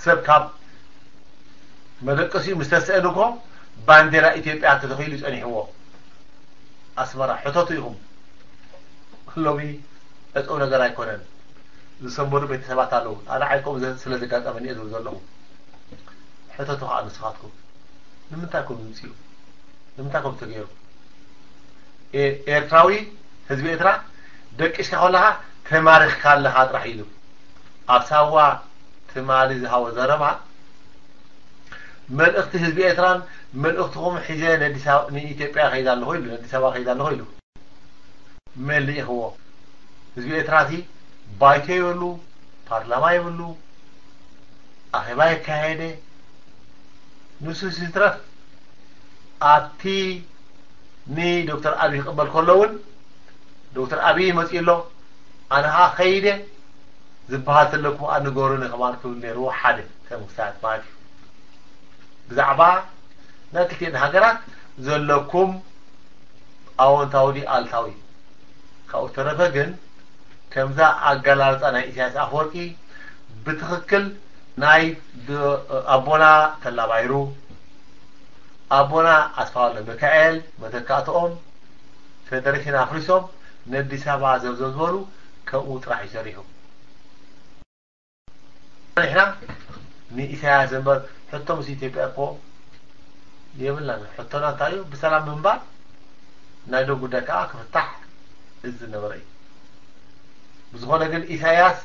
ሰብ ካብ መደቀሲኡ ምስ ተስአን እኮ ባንዴራ ኢትዮጵያ ተተኺሉ ጸኒሕዎ። ኣስመራ ሕተቱ ኢኹም። ሎሚ ዕጹው ነገር ኣይኮነን። ዝሰንበዱ ቤተሰባት ኣለዉ። ኣነ ዓይኮም ዘ- ስለ ዘጋጠመኒ እየ ዝብል ዘለኹ። ሕተቱ ኸኣ ንስኻትኩም። ንምንታይ ኮም ዝምጽኡ? ንምንታይ ኮም ተገይሩ? ኤ- ኤርትራዊ፣ ህዝቢ ኤርትራ ደቂስካ ከለኻ ተማሪኽካ ኣለኻ ጥራሕ ኢሉ። ኣብ ሳዋ ትማሊ ዝሃቦ ዘረባ መልእኽቲ ህዝቢ ኤርትራን መልእኽትኹም ሒዘ ነዲስ ኣበባ- ንኢትዮጵያ ከይዳ ኣለኹ ኢሉ፣ ነዲስ ኣበባ ከይዳ ኣለኹ ኢሉ። መን ልኢኽዎ? ህዝቢ ኤርትራ ሲ ባይቶ የብሉ፣ ፓርላማ የብሉ፣ ኣኼባ የካየደ። ንሱ ይትረፍ ኣብቲ ንዶክተር ኣብይ ክቕበል ከሎ እውን ዶክተር ኣብይ መፂኡ ኣሎ፣ ኣነ ኸዓ ከይደ ዝበሃል ተለኩም ኣንገሩኒ ክብል ክብል ነይርዎ ሓደ ሰብ ክሳት ማለት እዩ። ብዛዕባ ናይ ክልቲኤን ሃገራት ዘለኩም ኣወንታዊ ድዩ ኣሉታዊ? ካብኡ ተረፈ ግን ከምዛ ኣገላልፃ ናይ ኢሳያስ ኣፈወርቂ ብትኽክል ናይ ብ- ኣቦና ተላባይሩ ኣቦና ኣስፋወልደ ሚካኤል መተካእትኦም ፌደሬሽን ኣፍሪሶም ነዲስ ኣበባ ዘብዘብ ዝበሉ ከምኡ ጥራሕ ይሰሪሑ። ንሕና ንኢሳያስ እምበር ሕቶ ምስ ኢትዮጵያ እኮ የብልናን። ሕቶና እንታይ እዩ? ብሰላም ምንባር፣ ናይ ዶ ጉዳይ ከዓ ክፍታሕ እዚ ዝነበረ እዩ። ብዝኾነ ግን ኢሳያስ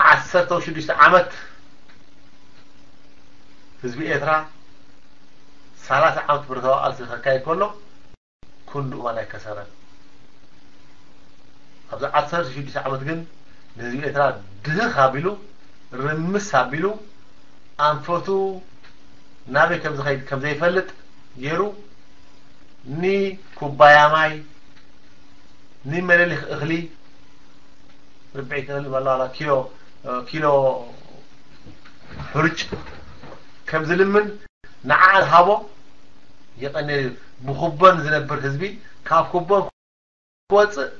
ዓሰርተ ሽዱሽተ ዓመት ህዝቢ ኤርትራ ሰላሳ ዓመት ብረታዊ ቃልሲ ከካይድ ከሎ ክንዱ እዋን ኣይከሰረን። ኣብዚ ዓሰርተ ሽዱሽተ ዓመት ግን ንህዝቢ ኤርትራ ድህኽ ኣቢሉ፣ ርምስ ኣቢሉ፣ ኣንፈቱ ናበይ ከም ዝኸይድ ከም ዘይፈልጥ ገይሩ፣ ንኩባያ ማይ፣ ንመለሊኽ እኽሊ፣ ርብዒ ክእል በላ ኪሎ ኪሎ ሕርጭ ከም ዝልምን ንዓ ዝሃቦ የቐነ ብኩቦን ዝነብር ህዝቢ ካብ ኩቦን ክወፅእ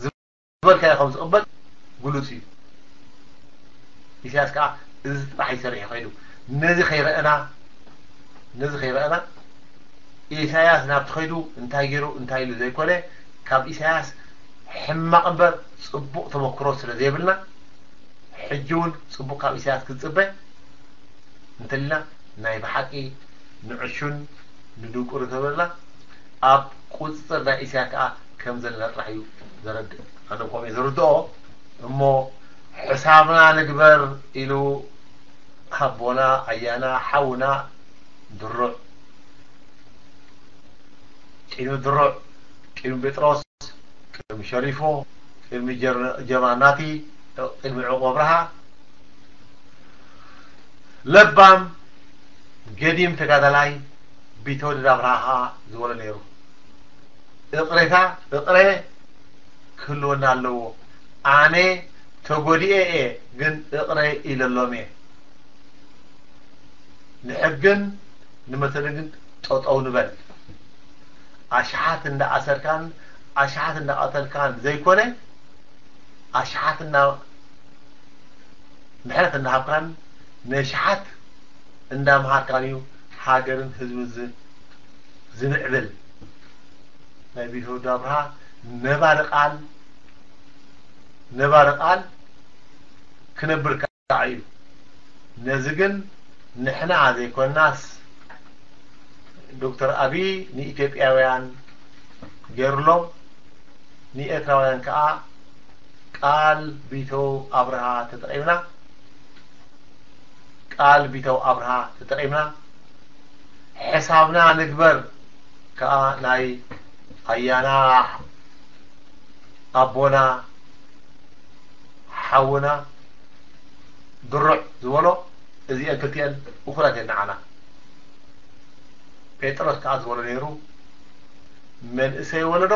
ዝበልካዮ ከም ዝቕበል ግሉፅ እዩ። ኢሳያስ ከዓ እዚ ጥራሕ ይሰርሕ ይኸይዱ። ነዚ ከይረአና ነዚ ከይረአና ኢሳያስ ናብቲ ከይዱ እንታይ ገይሩ እንታይ ኢሉ ዘይኮነ ካብ ኢሳያስ ሕማቕ እምበር ፅቡቕ ተመክሮ ስለ ዘይብልና ሕጂ እውን ፅቡቕ ካብ ኢሳያስ ክትፅበ እንተልና ናይ ብሓቂ ንዕሹን ንድንቁር እንተበልና ኣብ ቁፅፅር ናይ ኢሳያስ ከዓ ከም ዘለና ጥራሕ እዩ ዘረድእ። ኣነ ከምኡ እየ ዝርድኦ። እሞ ሕሳብና ንግበር ኢሉ ኣቦና ኣያና ሓውና ድሩዕ ቅድሚ ድሩዕ ቅድሚ ጴጥሮስ ቅድሚ ሸሪፎ ቅድሚ ጀማናቲ ቅድሚ ዕቁብ ኣብርሃ ለባም ገዲም ተጋዳላይ ቢተወደድ ኣብርሃ ዝበሎ ነይሩ። እቕሬታ እቕረ ክህልወና ኣለዎ። ኣነ ተጎዲኤ እየ ግን እቕረ ኢለሎም እየ። ንሕግን ንመሰልን ግን ጠጠው ንበል። ኣሽሓት እንዳኣሰርካን ኣሽሓት እንዳቐተልካን ዘይኮነ ኣሽሓት እንዳ ምሕረት እንዳሃብካን ነሽሓት እንዳምሃርካን እዩ ሃገርን ህዝብን ዝምዕብል። ናይ ቢተወደድ ኣብርሃ ነባሪ ቃል ነባሪ ቃል ክነብር ከዓ እዩ። ነዚ ግን ንሕና ዘይኮናስ ዶክተር ኣብይ ንኢትዮጵያውያን ገይሩሎም ንኤርትራውያን ከዓ ቃል ቢተው ኣብርሃ ተጠቂምና ቃል ቢተው ኣብርሃ ተጠቂምና ሕሳብና ንግበር ከዓ ናይ ኣያና ኣቦና ሓውና ድሩዕ ዝበሎ እዚአን ክልቲአን እኹላት እየን ንዓና። ጴጥሮስ ከዓ ዝበሎ ነይሩ መንእሰይ ወለዶ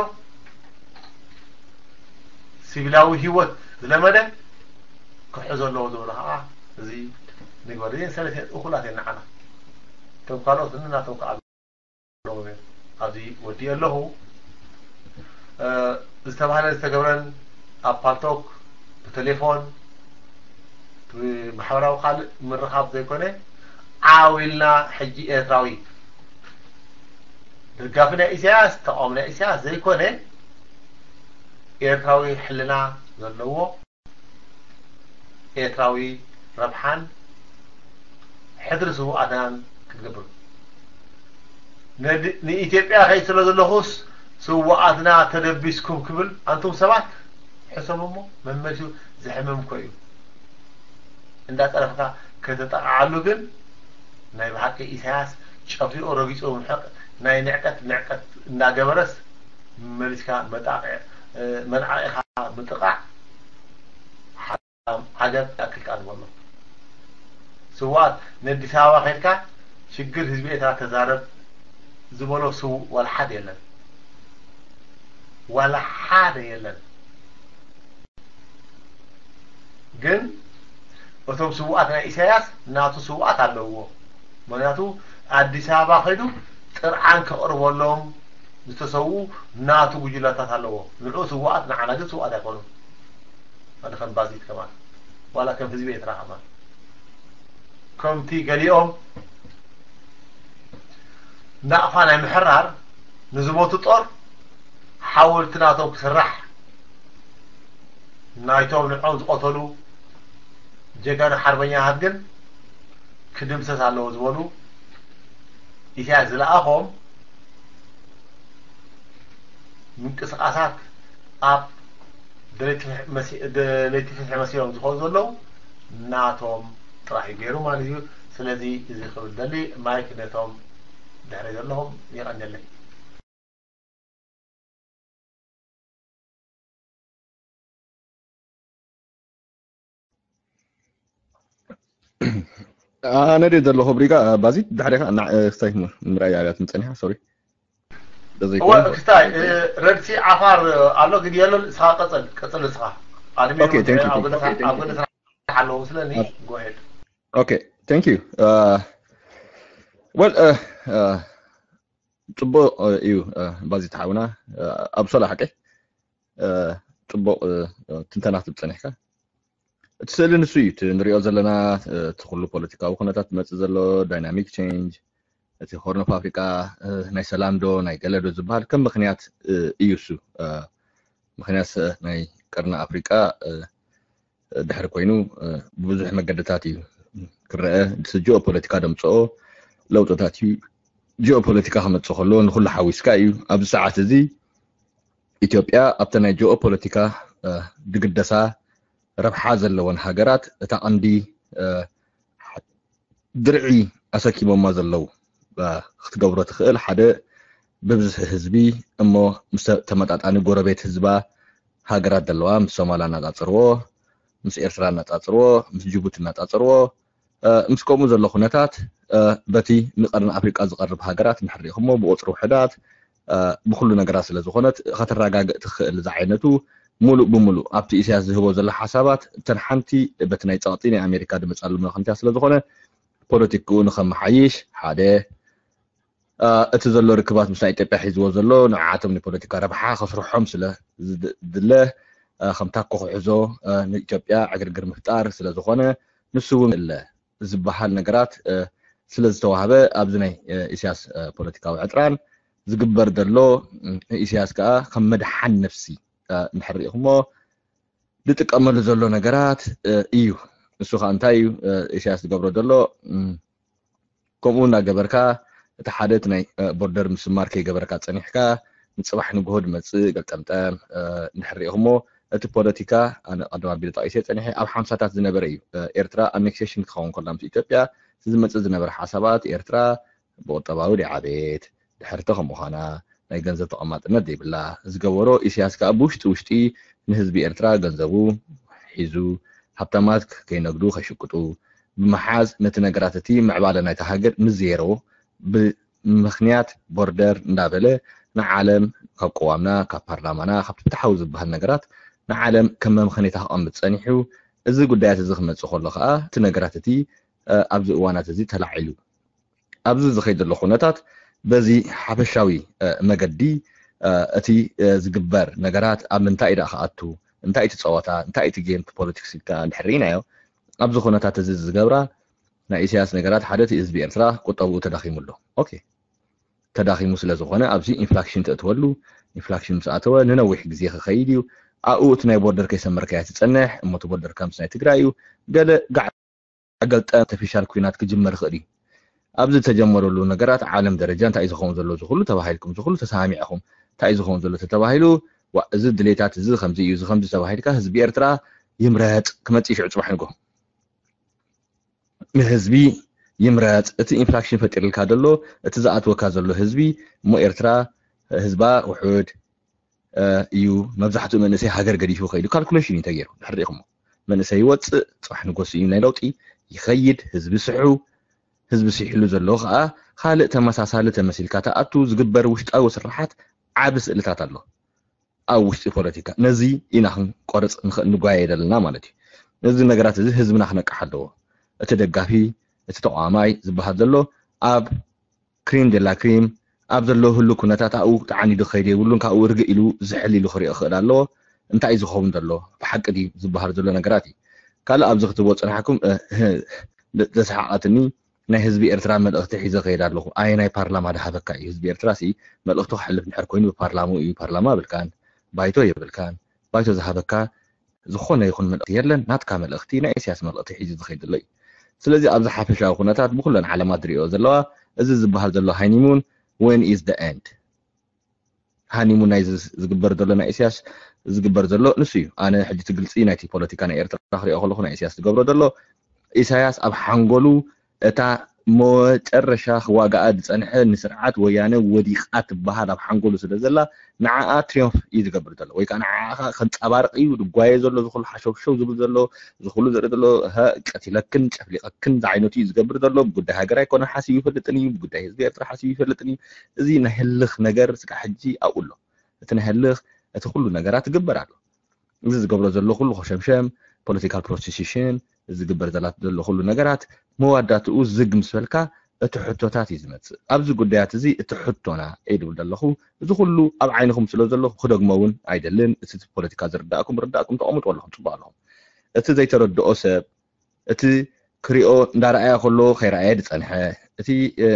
ሲቪላዊ ህይወት ዝለመደ ክሕዞ ኣለዎ ዝበሎ ከዓ እዚ ንግበር። እዚአን ሰለስቲአን እኹላት እየን ንዓና። እቶም ካልኦት ንናቶም ከዓ ኣለዎም እዮም። ኣብዚ ወዲኤ ኣለኹ። ዝተባህለ ዝተገብረን ኣብ ፓልቶክ ብቴሌፎን ብማሕበራዊ ካልእ ምርኻብ ዘይኮነ ዓው ኢልና ሕጂ ኤርትራዊ ደጋፊ ናይ ኢሳያስ ተቃዋሚ ናይ ኢሳያስ ዘይኮነ ኤርትራዊ ሕልና ዘለዎ ኤርትራዊ ረብሓን ሕድሪ ስውኣትናን ክትገብር ንኢትዮጵያ ከይ ስለ ዘለኹስ ስውኣትና ተደቢስኩም ክብል ኣንቱም ሰባት ሕሰቡ እሞ መመሊሱ ዘሕምም እኮ እዩ። እንዳፀረፍካ ከተጠቃዓሉ ግን ናይ ብሓቂ ኢሳያስ ጨፍሊቑ ረጊፁ ምሕቕ ናይ ንዕቀት ንዕቀት እንዳገበረስ መመሊስካ መጣቕዕ መንዓቒኻ ምጥቓዕ ዓገብ ያክል ቃል ዝበሎ ስውኣት ነዲስ ኣበባ ከድካ ሽግር ህዝቢ ኤርትራ ተዛረብ ዝበሎ ስውእ ዋላ ሓደ የለን። ዋላ ሓደ የለን። ግን እቶም ስውኣት ናይ ኢሳያስ ናቱ ስውኣት ኣለውዎ። ምክንያቱ ኣዲስ ኣበባ ከይዱ ጥርዓን ከቕርበሎም ዝተሰውኡ ናቱ ጉጅላታት ኣለዎ። ንዑ ስውኣት ንዓና ግን ስውኣት ኣይኮኑን። ኣነ ከም ባዚት ከማን ዋላ ከም ህዝቢ ኤርትራ ከማን ከምቲ ገሊኦም ናቕፋ ናይ ምሕራር ንዝሞቱ ጦር ሓወልቲ ናቶም ክስራሕ ናይቶም ንዖም ዝቐተሉ ጀጋኑ ሓርበኛታት ግን ክድምሰስ ኣለዎ ዝበሉ ኢሳያስ ዝለኣኾም ምንቅስቃሳት ኣብ ደለይቲ ፍትሒ መሲሎም ዝኸዱ ዘለዉ ናቶም ጥራሕ እዩ ገይሩ ማለት እዩ። ስለዚ እዚ ክብል ደሊ ማይክ ነቶም ድሕሪ ዘለኹም የቐንየለይ። ኣነ ድየ ዘለኹ ብሪጋ ባዚት ድሕሪኻ እና ክስታይ ምርኣይ ኣብያትም ጸኒሓ ሶሪ እወ ክስታይ ረድሲ ዓፋር ኣሎ ግን የለን። እስኻ ቀጽል ቀጽል እስኻ Okay, thank you, thank you. ኣብ ጎኒ ስራሕ ኣለዉ ስለኒ go ahead. Okay, thank you. Uh, well, uh, uh, ጽቡቕ እዩ ባዚት ሓውና። ኣብሶላ ሓቂ ጽቡቕ ትንተና ክትብ ጸኒሕካ። እቲ ስእሊ ንሱ እዩ፣ እቲ ንሪኦ ዘለና እቲ ኩሉ ፖለቲካዊ ኩነታት ዝመፅእ ዘሎ dynamic change፣ እቲ Horn of Africa ናይ ሰላም ዶ ናይ ገለ ዶ ዝበሃል ከም ምክንያት እዩ እሱ። ምክንያት ናይ ቀርኒ ኣፍሪቃ ድሕሪ ኮይኑ ብብዙሕ መገድታት እዩ ክረአ። እቲ ጂኦፖለቲካ ደምፅኦ ለውጥታት እዩ። ጂኦፖለቲካ ክመፅእ ከሎ ንኩሉ ሓዊስካ እዩ። ኣብዚ ሰዓት እዚ ኢትዮጵያ ኣብተ ናይ ጂኦፖለቲካ ድግደሳ ረብሓ ዘለወን ሃገራት እታ ቀንዲ ድርዒ ኣሰኪሞማ ዘለዉ ክትገብሮ ትኽእል ሓደ ብብዝሒ ህዝቢ እሞ ምስ ተመጣጣኒ ጎረቤት ህዝባ ሃገራት ዘለዋ ምስ ሶማል ኣነፃፅርዎ፣ ምስ ኤርትራ ኣነፃፅርዎ፣ ምስ ጅቡቲ ኣነፃፅርዎ፣ ምስ ከምኡ ዘሎ ኩነታት በቲ ንቀርኒ ኣፍሪቃ ዝቐርብ ሃገራት እንድሕር ሪኢኹሞ ብቁፅሪ ውሕዳት ብኩሉ ነገራት ስለ ዝኾነት ከተረጋግእ ትኽእል ዝዓይነቱ ሙሉእ ብሙሉእ ኣብቲ ኢሳያስ ዝህቦ ዘሎ ሓሳባት እተን ሓንቲ በቲ ናይ ፀቕጢ ናይ ኣሜሪካ ድመፃሉ መኸንትያ ስለ ዝኾነ ፖለቲክኡ ንኸመሓይሽ ሓደ እቲ ዘሎ ርክባት ምስ ናይ ኢትዮጵያ ሒዝዎ ዘሎ ንዓቶም ንፖለቲካ ረብሓ ከስርሖም ስለ ዝድለ ከም ታኮ ክሕዞ ንኢትዮጵያ ዕግርግር ምፍጣር ስለ ዝኾነ ንሱ እውን እለ ዝበሃል ነገራት ስለ ዝተዋህበ ኣብዚ ናይ ኢሳያስ ፖለቲካዊ ዕጥራን ዝግበር ዘሎ ኢሳያስ ከዓ ከም መድሓን ነፍሲ እንድሕር ሪኢኹሞ ዝጥቀመሉ ዘሎ ነገራት እዩ። ንሱ ከዓ እንታይ እዩ ኢሳያስ ዝገብሮ ዘሎ? ከምኡ እናገበርካ እቲ ሓደ እቲ ናይ ቦርደር ምስማር ከይገበርካ ፀኒሕካ ንፅባሕ ንግሆ ድመፅእ ገልጠምጠም እንድሕር ሪኢኹሞ እቲ ፖለቲካ ኣነ ቀደም ኣቢለ ጠቂሰ ፀኒሐ ኣብ ሓምሳታት ዝነበረ እዩ። ኤርትራ ኣኔክሴሽን ክኸውን ከላ ምስ ኢትዮጵያ ዝመፅእ ዝነበረ ሓሳባት ኤርትራ ብቁጠባዊ ድዓቤት ድሕርቲ ከም ምዃና ናይ ገንዘብ ተቐማጥነት ዘይብላ ዝገበሮ ኢሳያስ ከዓ ብውሽጢ ውሽጢ ንህዝቢ ኤርትራ ገንዘቡ ሒዙ ሃብታማት ከይነግዱ ከይሽቅጡ ብምሓዝ ነቲ ነገራት እቲ ምዕባለ ናይቲ ሃገር ንዜሮ ብምኽንያት ቦርደር እንዳበለ ንዓለም ካብ ቅዋምና ካብ ፓርላማና ካብ ፍትሓዊ ዝበሃል ነገራት ንዓለም ከም መምኸኔታ ክቐምጥ ፀኒሑ። እዚ ጉዳያት እዚ ክመፅእ ከሎ ከዓ እቲ ነገራት እቲ ኣብዚ እዋናት እዚ ተላዒሉ ኣብዚ ዝኸይድ ዘሎ ኩነታት በዚ ሓፈሻዊ መገዲ እቲ ዝግበር ነገራት ኣብ ምንታይ ዳ ክኣቱ እንታይ እቲ ፀወታ እንታይ እቲ ጌም ፖለቲክስ ኢልካ እንድሕር ርኢናዮ ኣብዚ ኩነታት እዚ ዝገብራ ናይ ኢሳያስ ነገራት ሓደ እቲ ህዝቢ ኤርትራ ቁጠብኡ ተዳኺሙ ኣሎ። ኦኬ ተዳኺሙ ስለ ዝኾነ ኣብዚ ኢንፍላክሽን ተእትወሉ ኢንፍላክሽን ምስ ኣተወ ንነዊሕ ግዜ ክኸይድ እዩ። ኣብኡ እቲ ናይ ቦርደር ከይሰመርካያ ትፀንሕ እሞ እቲ ቦርደር ከምስ ናይ ትግራይ እዩ ገለ ጋዕ ገልጠ ኣርቲፊሻል ኩናት ክጅመር ይኽእል እዩ። ኣብዚ ዝተጀመረሉ ነገራት ዓለም ደረጃ እንታይ ዝኸውን ዘሎ ዝኩሉ ተባሂልኩም ዝኩሉ ተሰማሚዕኹም እንታይ ዝኸውን ዘሎ ተተባሂሉ ዋ እዚ ድሌታት እዚ ከምዚ እዩ እዚ ከምዚ ተባሂልካ ህዝቢ ኤርትራ ይምረጥ ክመፅእ ሽዑ ፅባሕ ንጎ ንህዝቢ ይምረፅ እቲ ኢንፍላክሽን ፈጢርልካ ዘሎ እቲ ዝኣትወካ ዘሎ ህዝቢ እሞ ኤርትራ ህዝባ ውሑድ እዩ መብዛሕትኡ መንእሰይ ሃገር ገዲፉ ከይዱ ካልኩሌሽን እዩ ተገይሩ ድሕር ሪኢኹሞ መንእሰይ ይወፅእ ፅባሕ ንጎስ እዩ ናይ ለውጢ ይኸይድ ህዝቢ ስሑ ህዝቢ ስሒሉ ዘሎ ከዓ ካልእ ተመሳሳሊ ተመሲልካ ተኣቱ ዝግበር ውሽጣዊ ስራሓት ዓቢ ስእልታት ኣሎ ኣብ ውሽጢ ፖለቲካ ነዚ ኢና ክንቆርፅ ንጓየ ዘለና ማለት እዩ ነዚ ነገራት እዚ ህዝብና ክነቅሕ ኣለዎ እቲ ደጋፊ እቲ ተቃዋማይ ዝበሃል ዘሎ ኣብ ክሪም ደላ ክሪም ኣብ ዘለዎ ህሉ ኩነታት ኣብኡ ተዓኒዱ ክኸይድ የብሉን ካብኡ ርግእ ኢሉ ዝሕል ኢሉ ክሪኦ ክኽእል ኣለዎ እንታይ እዩ ዝኸውን ዘሎ ብሓቂ ድዩ ዝበሃል ዘሎ ነገራት እዩ ካልእ ኣብዚ ክትብዎ ፅናሕኩም ዘስሓቐትኒ ናይ ህዝቢ ኤርትራ መልእኽቲ ሒዘ ከይድ ኣለኹ ኣየናይ ፓርላማ ድሃበካ እዩ ህዝቢ ኤርትራ ሲ መልእኽቱ ክሕልፍ ድሕር ኮይኑ ብፓርላሙ እዩ ፓርላማ ብልካን ባይቶ የብልካን ባይቶ ዝሃበካ ዝኾነ ይኹን መልእኽቲ የለን ናትካ መልእኽቲ ናይ ኢሳያስ መልእኽቲ ሒዙ ዝኸይድ ዘሎ እዩ ስለዚ ኣብዚ ሓፈሻዊ ኩነታት ብኩለን ዓለማት ዝሪኦ ዘለዋ እዚ ዝበሃል ዘሎ ሃኒሙን when is the end ሃኒሙን ናይ ዝግበር ዘሎ ናይ ኢሳያስ ዝግበር ዘሎ ንሱ እዩ ኣነ ሕጂ እቲ ግልፂ ናይቲ ፖለቲካ ናይ ኤርትራ ክሪኦ ከለኹ ናይ ኢሳያስ ዝገብሮ ዘሎ ኢሳያስ ኣብ ሓንጎሉ እታ መጨረሻ ክዋጋኣ ዝፀንሐ ንስርዓት ወያነ ወዲቓ ትበሃል ኣብ ሓንጎሉ ስለ ዘላ ንዓኣ ትሪዮምፍ እዩ ዝገብር ዘሎ ወይ ከዓ ንዓኣ ከንፀባርቕ እዩ ዝጓየ ዘሎ ዝኩሉ ሓሸውሸው ዝብል ዘሎ ዝኩሉ ዝርኢ ዘሎ ቀቲለክን ጨፍሊቐክን ዝዓይነቱ እዩ ዝገብር ዘሎ ብጉዳይ ሃገር ኣይኮነ ሓሲቡ ይፈልጥን እዩ ብጉዳይ ህዝቢ ኤርትራ ሓሲቡ ይፈልጥን እዩ እዚ ናይ ህልኽ ነገር ስጋ ሕጂ ኣብኡ ኣሎ እቲ ናይ ህልኽ እቲ ኩሉ ነገራት ይግበር ኣሎ እዚ ዝገብሮ ዘሎ ኩሉ ኮሸምሸም፣ ፖለቲካል ፕሮሲሲሽን፣ ዝግበር ዘላት ዘሎ ኩሉ ነገራት መዋዳትኡ ዝግ ምስ በልካ እቲ ሕቶታት እዩ ዝመፅእ። ኣብዚ ጉዳያት እዚ እቲ ሕቶና እየ ድብል ዘለኹ። እዚ ኩሉ ኣብ ዓይንኹም ስለ ዘለኹ ክደግሞ እውን ኣይደልን። እቲ ፖለቲካ ዝርዳእኩም ርዳእኩም ተቐምጡ ኣለኹም፣ ፅቡቅ ኣለኹም። እቲ ዘይተረድኦ ሰብ፣ እቲ ክሪኦ እንዳረኣየ ከሎ ከይረኣየ ዝፀንሐ፣ እቲ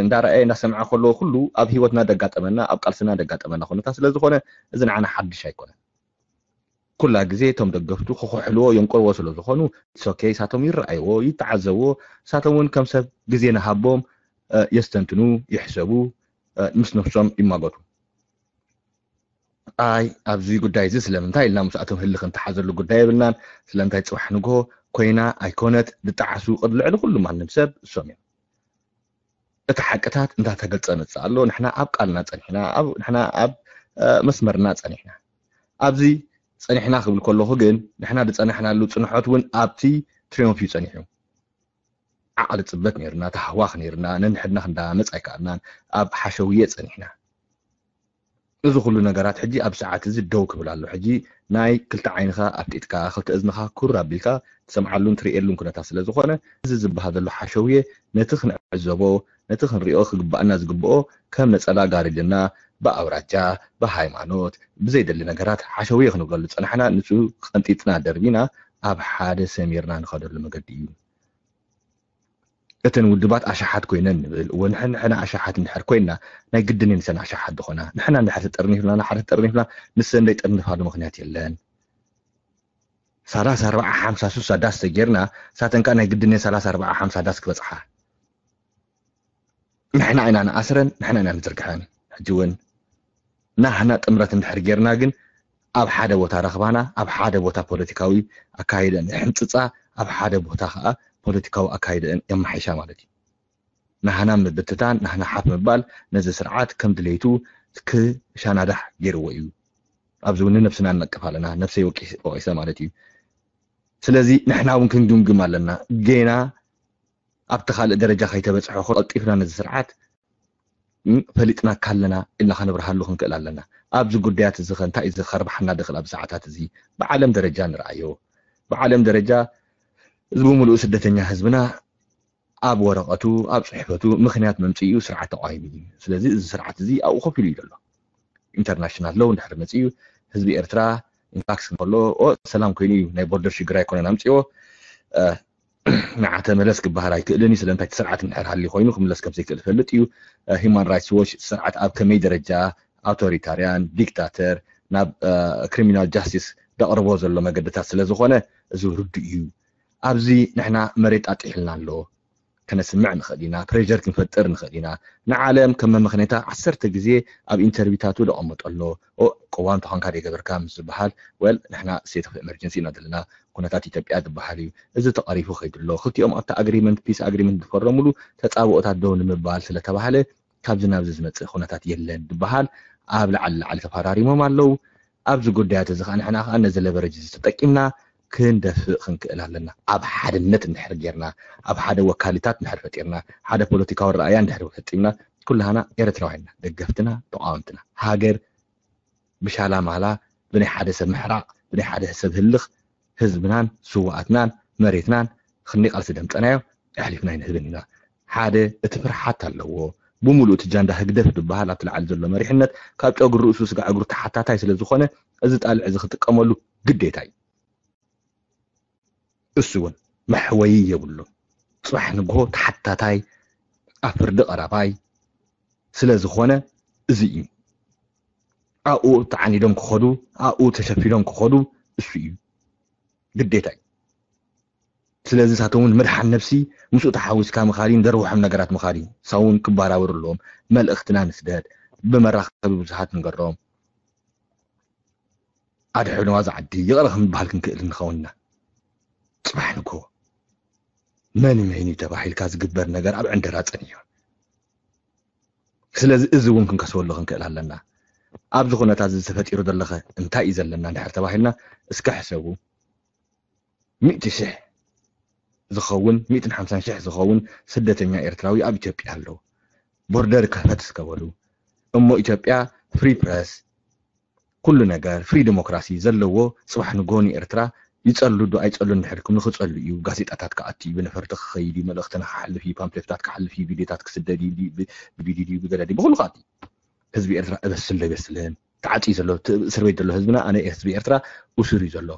እንዳረኣየ እንዳሰምዐ ከሎ ኩሉ ኣብ ህይወትና ደጋጠመና፣ ኣብ ቃልስና ደጋጠመና ኩነታት ስለ ዝኾነ እዚ ንዓና ሓድሽ ኣይኮነን። ኩላ ግዜ እቶም ደገፍቱ ክኩሕልዎ የንቆርዎ ስለ ዝኾኑ ሶኬ ሳቶም ይረኣይዎ፣ ይተዓዘብዎ። ሳቶም እውን ከም ሰብ ግዜ ንሃቦም፣ የስተንትኑ፣ ይሕሰቡ፣ ምስ ነብሶም ይማገቱ። ኣይ ኣብዚ ጉዳይ እዚ ስለምንታይ ኢልና ምስኣቶም ህልኽ እንተሓዘሉ ጉዳይ የብልናን። ስለምንታይ ፅባሕ ንግሆ ኮይና ኣይኮነት ዝጠዓሱ ቅድ ልዕሊ ኩሉ ማንም ሰብ እሶም እዮም። እቲ ሓቅታት እንዳተገልፀ መፅእ ኣሎ። ንሕና ኣብ ቃልና ፀኒሕና፣ ንሕና ኣብ መስመርና ፀኒሕና። ኣብዚ ፀኒሕና ክብል ከለኹ ግን ንሕና ዝፀናሕናሉ ፅንሖት እውን ኣብቲ ትሪዮምፍ እዩ ፀኒሑ። ዓቕሊ ፅበት ነይርና፣ ተሃዋኽ ነይርና፣ ነንሕድና ክንዳመፅ ኣይከኣልናን። ኣብ ሓሸውየ ፀኒሕና። እዚ ኩሉ ነገራት ሕጂ ኣብ ሰዓት እዚ ደው ክብል ኣሎ። ሕጂ ናይ ክልተ ዓይንኻ ኣፍጢጥካ፣ ክልተ እዝንኻ ኩር ኣቢልካ ትሰምዓሉን ትርእየሉን ኩነታት ስለ ዝኾነ፣ እዚ ዝበሃል ዘሎ ሓሸውየ ነቲ ክንዕዘቦ፣ ነቲ ክንሪኦ ክግባኣና ዝግብኦ ከም ነጸላ ጋሪድና ብኣውራጃ፣ ብሃይማኖት፣ ብዘይደሊ ነገራት ሓሸውየ ክንብለሉ ዝጸናሕና ንሱ ቀንጢጥና ደርቢና ኣብ ሓደ ሰሚርና ንኸደሉ መገዲ እዩ። እተን ውድባት ኣሻሓት ኮይነን ንብል እወ ንሕን ንሕና ኣሻሓት እንድሕር ኮይንና ናይ ግድን እየን እሰን ኣሻሓት ዝኾና ንሕና እንድሕር ተጠርኒፍና ንሓደ ተጠርኒፍና ንሰን ዘይጠርንፋሉ ምኽንያት የለን። ሰላሳ ኣርባዓ ሓምሳ ሱሳ ዳስ ተጌርና ሳተን ከዓ ናይ ግድን እየን ሰላሳ ኣርባዓ ሓምሳ ዳስ ክበፅሓ ንሕና ኢና ንኣስረን ንሕና ኢና ንዝርግሐን። ሕጂ እውን ናህና ጥምረት እንድሕር ጌርና ግን ኣብ ሓደ ቦታ ረኽባና ኣብ ሓደ ቦታ ፖለቲካዊ ኣካይደን ይሕንፅፃ ኣብ ሓደ ቦታ ከዓ ፖለቲካዊ ኣካይደን የመሓይሻ ማለት እዩ። ናህና ምብትታን ናህና ሓፍ ምባል ነዚ ስርዓት ከም ድሌቱ ክሻናዳሕ ገይርዎ እዩ። ኣብዚ እውን ንነብስና ንነቅፍ ኣለና ነብሰይ ወቂሰ ማለት እዩ። ስለዚ ንሕና እውን ክንግምግም ኣለና ጌና ኣብቲ ካልእ ደረጃ ከይተበፅሐ ቀልጢፍና ነዚ ስርዓት ፈሊጥናካ ኣለና ኢልና ከነብርሃሉ ክንክእል ኣለና። ኣብዚ ጉዳያት እዚ ከ እንታይ እዩ ከርብሓና ድኽእል ኣብዚ ሰዓታት እዚ ብዓለም ደረጃ ንርኣዮ። ብዓለም ደረጃ እዚ ብምሉኡ ስደተኛ ህዝብና ኣብ ወረቐቱ ኣብ ፅሕፈቱ ምኽንያት መምፅኢኡ ስርዓት ተቃዋሚ እዩ። ስለዚ እዚ ስርዓት እዚ ኣብኡ ኮፍ ኢሉ እዩ ዘሎ። ኢንተርናሽናል ሎው እንድሕር መፅኡ ህዝቢ ኤርትራ ኢንፋክስ ከሎ ሰላም ኮይኑ እዩ ናይ ቦርደር ሽግር ኣይኮነን ኣምፅዎ ንዓ ተመለስ ክበሃል ኣይክእልን እዩ። ስለምንታይ እቲ ስርዓት እንድሕር ሃልዩ ኮይኑ ክምለስ ከም ዘይክእል ይፈልጥ እዩ። ሂማን ራይትስ ዎች ስርዓት ኣብ ከመይ ደረጃ ኣውቶሪታርያን ዲክታተር ናብ ክሪሚናል ጃስቲስ ደቕርቦ ዘሎ መገድታት ስለ ዝኾነ እዚ ርዱእ እዩ። ኣብዚ ንሕና መሬት ኣጢሕልና ኣሎ። ከነስምዕ ንኽእል ኢና፣ ፕሬር ክንፈጥር ንኽእል ኢና። ንዓለም ከም መመኽነታ ዓሰርተ ግዜ ኣብ ኢንተርቪታቱ ደቐመጦ ኣሎ። ቅዋም ተኾንካ ደይገበርካ ምስ ዝበሃል ወል ንሕና ስቴት ኦፍ ኤመርጀንሲ ኢና ዘለና። ኩነታት ኢትዮጵያ ዝበሃል እዩ። እዚ ተቐሪፉ ከይዱ ኣሎ። ክልቲኦም ኣብቲ ኣግሪመንት ፒስ ኣግሪመንት ዝፈረሙሉ ተፃብኦታት ደው ንምባል ስለተባህለ ካብዚ ናብዚ ዝመፅእ ኩነታት የለን ዝበሃል ኣብ ላዕሊ ላዕሊ ተፈራሪሞም ኣለዉ። ኣብዚ ጉዳያት እዚ ከዓ ንሕና ከዓ ነዚ ለቨረጅ እዚ ተጠቂምና ክንደፍእ ክንክእል ኣለና። ኣብ ሓድነት እንድሕር ጌርና፣ ኣብ ሓደ ወካሊታት እንድሕር ፈጢርና፣ ሓደ ፖለቲካዊ ረኣያ እንድሕር ፈጢርና፣ ኩላህና ኤርትራውያንና፣ ደገፍትና፣ ተቃወምትና። ሃገር ብሻላ ማላ ብናይ ሓደ ሰብ ምሕራቕ፣ ብናይ ሓደ ሰብ ህልኽ ህዝብናን ስውኣትናን መሬትናን ክንደይ ቃልሲ ደምፀናዮ ኣሕሊፍና ኣይንህብን ኢና። ሓደ እቲ ፍርሓት ኣለዎ። ብምሉእ እቲ ጃንዳ ህግደፍ ዝበሃል ኣብቲ ላዕሊ ዘሎ መሪሕነት ካብ ጨጉሪ ርእሱ ስጋዕ እግሩ ተሓታታይ ስለ ዝኾነ እዚ ጣልዕ እዚ ክጥቀመሉ ግዴታ እዩ። እሱ እውን መሕወዪ የብሉን። ፅባሕ ንግሆ ተሓታታይ ኣብ ፍርዲ ቀራባይ ስለ ዝኾነ እዚ እዩ። ኣብኡ ተዓኒዶም ክኸዱ ኣብኡ ተሸፊኖም ክኸዱ እሱ እዩ ግዴታ እዩ። ስለዚ ንሳቶም እውን ምድሓን ነብሲ ምስኡ ተሓዊስካ ምኻድ እዩ ንዘርብሖም ነገራት ምኻድ እዩ። ንሳ እውን ክበራበሩ ኣለዎም። መልእኽትና ንስደድ፣ ብመራኸቢ ብዙሃት ንገሮም። ኣድሕንዋ እዛ ዓዲ ይቕረ ክንበሃል ክንክእል ንኸውን ኢና። ፅባሕ ንግሆ መን መን እዩ ተባሂልካ ዝግበር ነገር ኣብ ዕንደራ ፀኒሑ። ስለዚ እዚ እውን ክንከስበሉ ክንክእል ኣለና። ኣብዚ ኩነታት እዚ ተፈጢሩ ዘለኸ እንታይ እዩ ዘለና እንድሕር ተባሂልና እስከ ሕሰቡ። ሚእቲ ሽሕ ዝኸውን ሚእትን ሓምሳን ሽሕ ዝኸውን ስደተኛ ኤርትራዊ ኣብ ኢትዮጵያ ኣለዉ። ቦርደር ክሕፈት እስከ በሉ እሞ ኢትዮጵያ ፍሪ ፕረስ ኩሉ ነገር ፍሪ ዲሞክራሲ ዘለዎ ጽባሕ ንጎኒ ኤርትራ ይጸሉ ዶ ኣይጸሉ እንድሕር ክም ንኽጸሉ እዩ። ጋዜጣታት ክኣቱ እዩ፣ ብነፈርቲ ክኸይድ እዩ፣ መልእኽቲ ንክሓልፍ እዩ፣ ፓምፕሌታት ክሓልፍ እዩ፣ ቪድዮታት ክስደድ እዩ፣ ብ- ብቪድዮ ድዩ ብገለ ድዩ ብኩሉ ክኣቱ እዩ። ህዝቢ ኤርትራ እበስል ዶ ይበስልን ተዓጽዩ ዘሎ እቲ እስር ቤት ዘሎ ህዝብና ኣነ ህዝቢ ኤርትራ እሱር እዩ ዘሎ።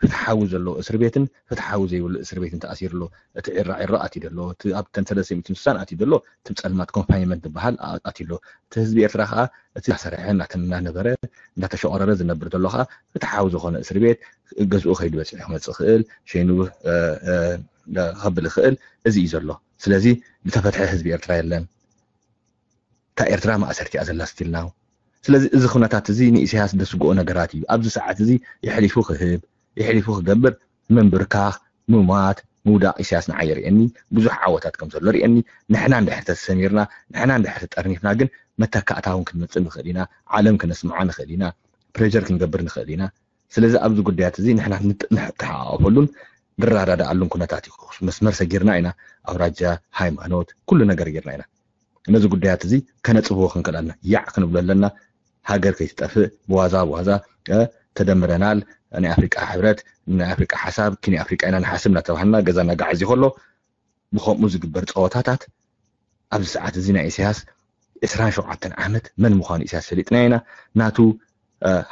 ፍትሓዊ ዘሎ እስር ቤትን ፍትሓዊ ዘይብሉ እስር ቤትን ተኣሲሩ ኣሎ። እቲ ዒራ ዒሮ ኣትዩ ዘሎ፣ እቲ ኣብ ተንተለ ሰሚትን ስሳን ኣትዩ ዘሎ፣ እቲ ጸልማት ኮንፋይንመንት ዝበሃል ኣትዩ ኣሎ። እቲ ህዝቢ ኤርትራ ከዓ እቲ እናሰርሐ እናተናነበረ እናተሸቆረረ ዝነብር ዘሎ ከዓ ፍትሓዊ ዝኾነ እስር ቤት ገዝኡ ከይዱ በፂሑ ክመፅእ ክእል ሸይኑ ከብል ይኽእል እዚ እዩ ዘሎ። ስለዚ ዝተፈትሐ ህዝቢ ኤርትራ የለን። እታ ኤርትራ ማእሰርቲ እያ ዘላ ስቲል ናው። ስለዚ እዚ ኩነታት እዚ ንኢሳያስ ደስግኦ ነገራት እዩ። ኣብዚ ሰዓት እዚ የሕሊፉ ክህብ የሕሊፉ ክገብር ምንብርካኽ ምማት ምውዳቕ ኢሳያስ ንዓይ የርእየኒ። ብዙሕ ዓወታት ከም ዘሎ ርእየኒ። ንሕና እንድሕር ተሰሚርና ንሕና እንድሕር ተጠርኒፍና ግን መተካእታ እውን ክንመፅእ ንኽእል ኢና። ዓለም ክነስምዓ ንኽእል ኢና። ፕሬር ክንገብር ንኽእል ኢና። ስለዚ ኣብዚ ጉዳያት እዚ ንሕና ንተሓቃቀፈሉን ንረዳዳኣሉን ኩነታት እዩ። መስመር ሰጊርና ኢና። ኣውራጃ፣ ሃይማኖት፣ ኩሉ ነገር ጌርና ኢና። ነዚ ጉዳያት እዚ ከነፅብዎ ክንክእል ኣለና። ያዕ ክንብሎ ኣለና። ሃገር ከይትጠፍእ ብዋዛ ብዋዛ ተደምረናል፣ ናይ ኣፍሪቃ ሕብረት፣ ናይ ኣፍሪቃ ሓሳብ ኪን ኣፍሪቃ ኢና ንሓስብ እናተባህልና ገዛ እናጋዓዝ ከሎ ብከምኡ ዝግበር ፀወታታት ኣብዚ ሰዓት እዚ ናይ ኢሳያስ ዕስራን ሸውዓተን ዓመት መን ምዃኑ ኢሳያስ ፈሊጥና ኢና። ናቱ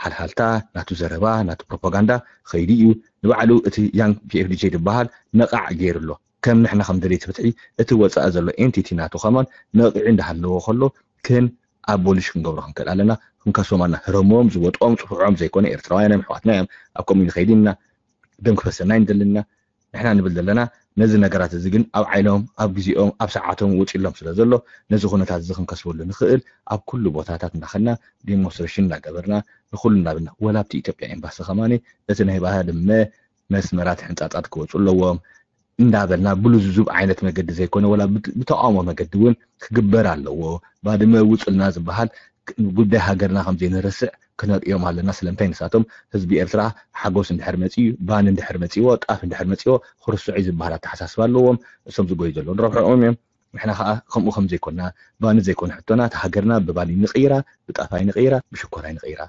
ሃልሃልታ፣ ናቱ ዘረባ፣ ናቱ ፕሮፓጋንዳ ኸይዱ እዩ። ንባዕሉ እቲ ያንግ ፒኤፍዲጂ ዝበሃል ነቓዕ ገይሩ ኣሎ። ከም ንሕና ከም ደለይቲ ፍትሒ እቲ ወፃኢ ዘሎ ኤንቲቲ ናቱ ከማን ነቒዑ እንዳሃለዎ ከሎ ክን ኣቦሊሽ ክንገብሮ ክንክእል ኣለና። ክንከሶም ኣለና። ህረሞም ዝወጦም ፅፍዖም ዘይኮነ ኤርትራውያን እዮም፣ ኣሕዋትና እዮም። ኣብ ከምኡ ንኸይድ ኢና። ደም ክፈሰና ይንደልና። ንሕና ንብል ዘለና ነዚ ነገራት እዚ ግን ኣብ ዓይኖም ኣብ ግዜኦም ኣብ ሰዓቶም ውፅሎም ስለ ዘሎ ነዚ ኩነታት እዚ ክንከስበሉ ንኽእል ኣብ ኩሉ ቦታታት እናኸድና ዴሞንስትሬሽን እናገበርና ንኩሉ እናበልና ወላ ኣብቲ ኢትዮጵያ ኤምባሲ ከማኒ እቲ ናይ ባድመ መስመራት ሕንፃፃት ክወፁ ኣለዎም እንዳበልና ብልዙብ ዓይነት መገዲ ዘይኮነ ወላ ብተቃውሞ መገዲ እውን ክግበር ኣለዎ። ባድመ ውፁልና ዝበሃል ጉዳይ ሃገርና ከም ዘይንረስዕ ክነርእዮም ኣለና። ስለምንታይ ንሳቶም ህዝቢ ኤርትራ ሓጎስ እንድሕር መፂኡ ባኒ እንድሕር መፂዎ ጣፍ እንድሕር መፂዎ ክርስዑ ዝበሃል ኣተሓሳስባ ኣለዎም። እሶም ዝጎዩ ዘለዉ ንረብሕኦም እዮም። ንሕና ከዓ ከምኡ ከም ዘይኮና ባኒ ዘይኮነ ሕቶና እቲ ሃገርና ብባኒ ንቕይራ ብጣፍ ኣይንቕይራ ብሽኮር ኣይንቕይራ።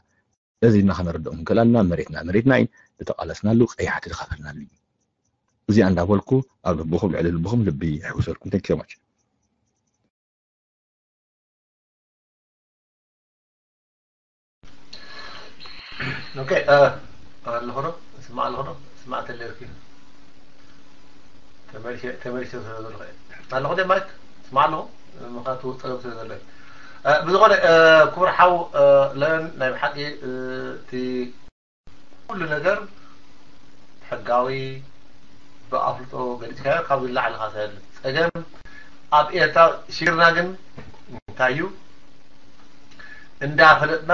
እዚ ድማ ከነረድኦም ንክእል ኣለና። መሬትና መሬትና እዩ። ዝተቃለስናሉ ቀያሕቲ ዝኸፈልናሉ እዩ። እዚኣ እንዳበልኩ ኣብ ልብኹም ልዕሊ ልብኹም ልቢ ይሕውሰልኩም። Thank you so much። ኦኬ ኣለኹ ዶ ስማዕ ኣለኹ ዶ ስማዕ ተለርኪ ተመልሸ ተመልሸ ስለ ዘለኹ ኣለኹ ደ ማይክ ስማዕ ኣለኹ ምኻቱ ፀገም ስለ ዘሎ ብዝኾነ ክቡር ሓው ለን ናይ ብሓቂ እቲ ኩሉ ነገር ሕጋዊ ብኣፍልጦ ገሊፅካዮ ካብ ዝላዕሊ ካሳ የለን ፀገም ኣብ ኤርትራ ሽግርና ግን እንታይ እዩ እንዳፈለጥና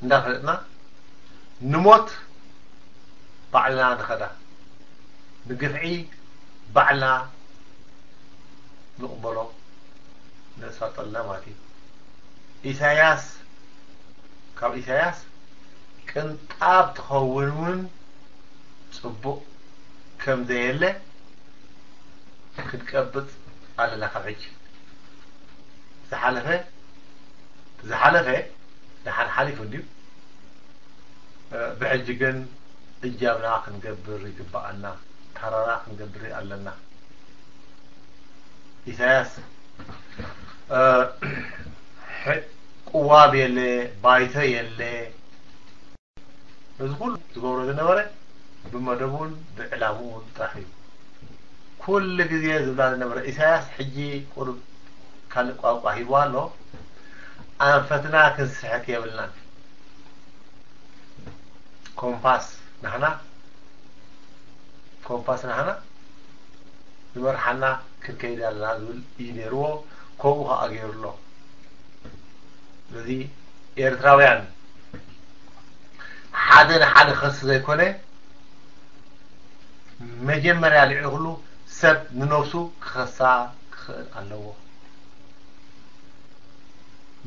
እንዳፈለጥና ንሞት ባዕልና ንኸዳ ንግፍዒ ባዕልና ንቕበሎ ነሳጠልና ማለት እዩ ኢሳያስ ካብ ኢሳያስ ቅንጣብ ትኸውን እውን ፅቡቕ ከም ዘየለ ክንቀብፅ ኣለና ካብ ሕጂ ዝሓለፈ ዝሓለፈ ደሓን ሓሊፉ እንድዩ ብሕጂ ግን እጃምና ክንገብር ይግባኣና ተራና ክንገብር ኣለና ኢሳያስ ቅዋም የለ ባይቶ የለ እዚ ኩሉ ዝገብሮ ዝነበረ ብመደቡን ብዕላምኡን ጥራሕ እዩ ኩሉ ግዜ ዝብላ ዝነበረ ኢሳያስ ሕጂ ቁሩብ ካልእ ቋንቋ ሂቡ ኣሎ ኣንፈትና ክንስሕት የብልናን ኮምፓስ ናህና ኮምፓስ ናህና ዝመርሓና ክንከይድ ኣለና ዝብል እዩ ነይርዎ ከምኡ ከዓ ገይሩ ኣሎ ስለዚ ኤርትራውያን ሓደ ንሓደ ክኸሲ ዘይኮነ መጀመርያ ልዕሊ ኩሉ ሰብ ንነብሱ ክኸሳ ክኽእል ኣለዎ።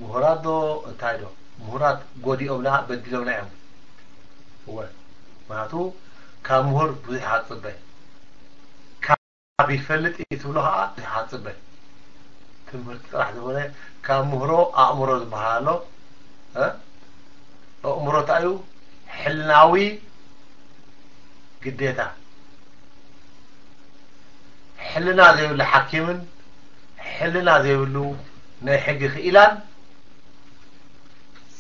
ምሁራት ዶ እንታይ ዶ ምሁራት ጎዲኦምና በዲሎምና እዮም። እወ ምክንያቱ ካብ ምሁር ብዙሕ ይሓጽበ ካብ ይፈልጥ እዩ ትብሎ ከዓ ብዙሕ ይሓጽበ ትምህርቲ ጥራሕ ዝኾነ ካብ ምህሮ ኣእምሮ ዝበሃል ኣሎ ኣእምሮታዊ ሕልናዊ ግዴታ። ሕልና ዘይብሉ ሓኪምን ሕልና ዘይብሉ ናይ ሕጊ ክኢላን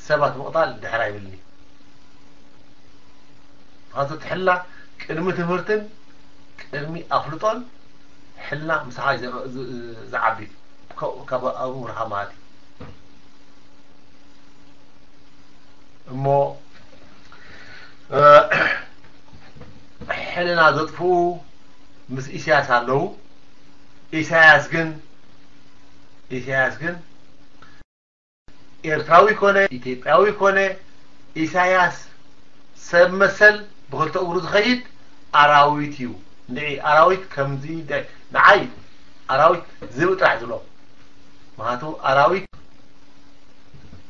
ሰባት ምቕታል ድሕር ኣይብልኒ። ምክንያቱ እቲ ሕልና ቅድሚ ትምህርትን ቅድሚ ኣፍልጦን ሕልና ምሳኻ እዩ ዝ- ዝ- ዝዓቢ፣ ካብ ኣእምሮኻ ማለት እዩ። እሞ ሕልና ዘጥፍኡ ምስ ኢሳያስ ኣለዉ። ኢሳያስ ግን ኢሳያስ ግን ኤርትራዊ ኮነ ኢትዮጵያዊ ኮነ ኢሳያስ ሰብ መሰል ብክልተ እግሩ ዝኸይድ ኣራዊት እዩ። እንድዒ ኣራዊት ከምዚ ንዓይ ኣራዊት ዝብኢ ጥራሕ ዝብሎ። ምክንያቱ ኣራዊት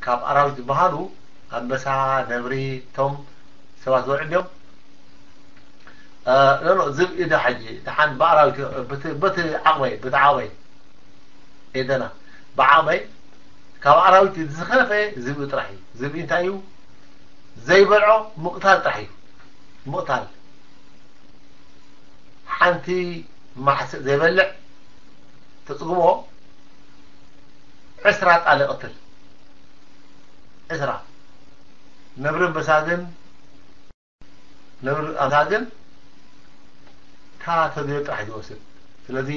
ካብ ኣራዊት ዝበሃሉ ኣንበሳ፣ ነብሪ፣ እቶም ሰባት ዝበልዑ እንዲዮም። ኖ ኖ ዝብኢ ዶ ሓጂ ደሓን ብኣራዊት በቲ ዓቕመይ በቲ ዓቕመይ ኤደና ብዓቕመይ ካብ ኣራዊት ዝኸፈ ዝብኢ ጥራሕ እዩ። ዝብኢ እንታይ እዩ? ዘይበልዖ ምቕታል ጥራሕ እዩ። ምቕታል። ሓንቲ ማሕስእ ዘይበልዕ ተጽግሞ ዕስራ ጣል ይቕትል። ዕስራ። ነብሪ ኣንበሳ ግን ነብሪ ኣንበሳ ግን እታ ተድልዮ ጥራሕ እዩ ዝወስድ። ስለዚ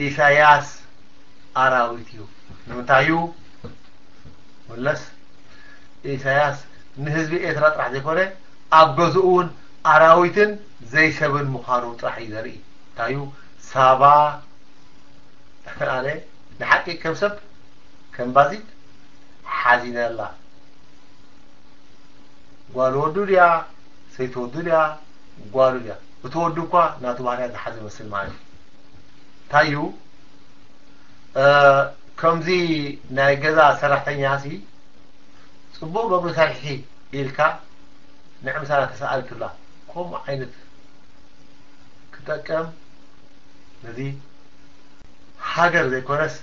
ኢሳያስ ኣራዊት እዩ። ንምንታይ እዩ? መለስ ኢሳያስ ንህዝቢ ኤርትራ ጥራሕ ዘይኮነ ኣብ ገዝኡ እውን ኣራዊትን ዘይሰብን ምዃኑ ጥራሕ እዩ ዘርኢ። እንታይ እዩ? ሳባ ኣነ ንሓቂ ከም ሰብ ከም ባዚት ሓዚነላ። ጓል ወዱ ድያ ሰይቲ ወዱ ድያ ጓሉ ድያ? እቲ ወዱ እኳ ናቱ ባህርያ ዝሓዘ መስል ማለት እዩ። እንታይ እዩ? ከምዚ ናይ ገዛ ሰራሕተኛ ሲ ጽቡቕ መግቢ ሰርሒ ኢልካ ንዕምሳና ተሰኣል ትብላ። ከምኡ ዓይነት ክጠቀም ነዚ ሃገር ዘይኮነስ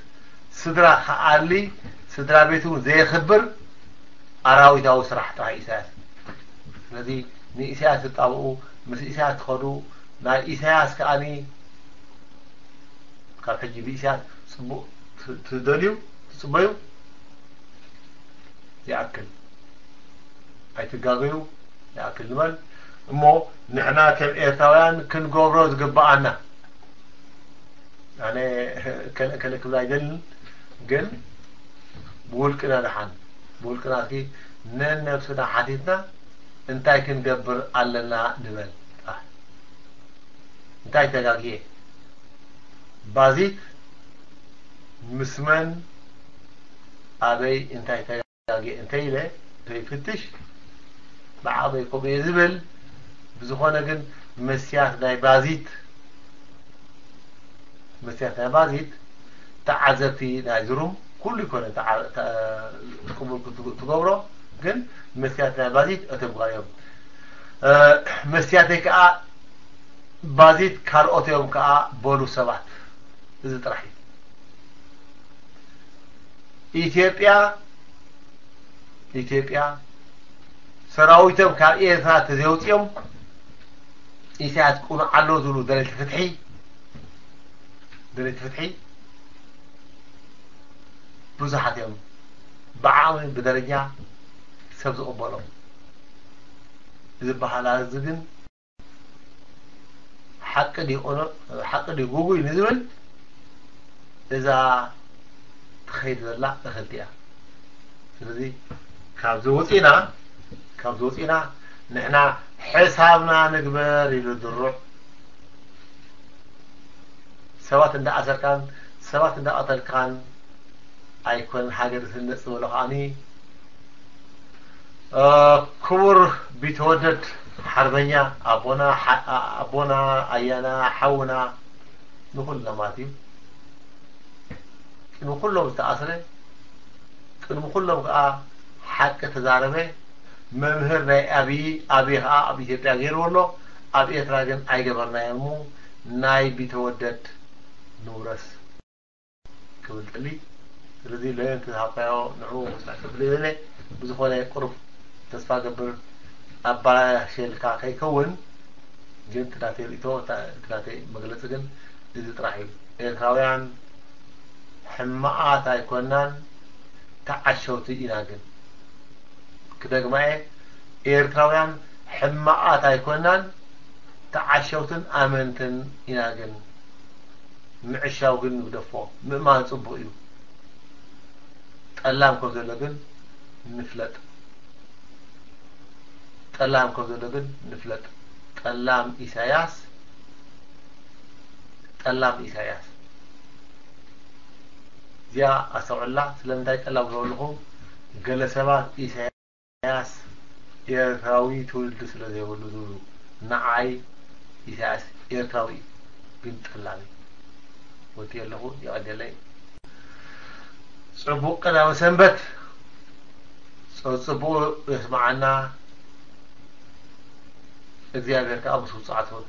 ስድራ ክኣሊ ስድራ ቤቱ እውን ዘየኽብር ኣራዊታዊ ስራሕ ጥራሕ ኢሳያስ። ስለዚ ንኢሳያስ ትጣብኡ፣ ምስ ኢሳያስ ትኸዱ፣ ናይ ኢሳያስ ከኣኒ ካብ ሕጂ ብኢሳያስ ጽቡቕ ት- ትደልዩ ትጽበዩ ይኣክል። ኣይትጋገዩ ይኣክል ንበል እሞ ንሕና ከም ኤርትራውያን ክንገብሮ ዝግብኣና ኣነ ከለ ከለ ክብል ኣይደልን ግን ብውልቅና ደሓን ብውልቅና እስኪ ነነብስና ሓቲትና እንታይ ክንገብር ኣለና ንበል ጥራሕ። እንታይ ተጋግየ ባዚት ምስ መን ኣበይ እንታይ ተጋግየ እንተ ኢለ ከይፍትሽ ብዓቕመይ ከምኡ እየ ዝብል። ብዝኾነ ግን መስትያት ናይ ባዚት መስትያት ናይ ባዚት ተዓዘብቲ ናይ ዝሩም ኩሉ ይኮነ ቅቡል ትገብሮ ግን መስትያት ናይ ባዚት እተብጋዮም መስትያተይ ከዓ ባዚት ካልኦት እዮም ከዓ በሉ ሰባት እዚ ጥራሕ እዩ። ኢትዮጵያ ኢትዮጵያ ሰራዊቶም ካብ ኤርትራ ተዘውፅኦም ኢሳያስ ቅኑዕ ኣሎ ዝብሉ ደለይቲ ፍትሒ ደለይቲ ፍትሒ ብዙሓት እዮም። ብዓቕሚ ብደረጃ ሰብ ዝቕበሎም ዝበሃል እዚ ግን ሓቂ ድዩ ቅኑዕ ሓቂ ድዩ ጉጉይ ንዝብል እዛ ትኸይድ ዘላ እኽልቲ እያ። ስለዚ ካብዚ ወፂና ካብዚ ወፂና ንሕና ሕሳብና ንግበር ኢሉ ድሩዕ ሰባት እንዳኣሰርካን ሰባት እንዳቐተልካን ኣይኮነን ሃገር ዝህነፅ ዝበሎ ከዓኒ ክቡር ቢተወደድ ሓርበኛ ኣቦና ኣቦና ኣያና ሓውና ንኩሎም ማለት እዩ። ቅድሚ ኩሎም ዝተኣስረ ቅድሚ ኩሎም ከዓ ሓቂ ተዛረበ መምህር ናይ ኣብዪ ኣብዪ ከዓ ኣብ ኢትዮጵያ ገይርዎ ኣሎ። ኣብ ኤርትራ ግን ኣይገበርናዮን እሞ ናይ ቢተወደድ ንውረስ ክብል ደሊ። ስለዚ ለየንቲ ዝሃብካዮ ንዕኡ ክብል እየ ብዝኾነ ቁሩብ ተስፋ ገብር ኣባላሽልካ ከይከውን። ግን እቲ ናተይ ርእይቶ፣ እቲ ናተይ መግለጺ ግን እዚ ጥራሕ እዩ። ኤርትራውያን ሕማቓት ኣይኮናን፣ ተዓሸውቲ ኢና። ግን ክደግማ እየ፣ ኤርትራውያን ሕማቓት ኣይኮናን፣ ተዓሸውትን ኣመንትን ኢና። ግን ምዕሻው ግን ንግደፎ። ምእማን ጽቡቕ እዩ። ጠላም ከም ዘሎ ግን ንፍለጥ። ጠላም ከም ዘሎ ግን ንፍለጥ። ጠላም ኢሳያስ፣ ጠላም ኢሳያስ። እዚኣ ኣስተውዕላ። ስለምንታይ ጠላም ዝበልኹ? ገለ ሰባት ኢሳያስ ኤርትራዊ ትውልዲ ስለ ዘይብሉ ዝብሉ። ንዓይ ኢሳያስ ኤርትራዊ እዩ፣ ግን ጠላም እዩ። ወዲ ኣለኹ፣ ይቐደለይ። ጽቡቕ ቀዳመ ሰንበት። ጸ-፣ ጽቡቕ የስምዓና። እግዚኣብሔር ከኣ ምስ ውጽዓት ይኹን።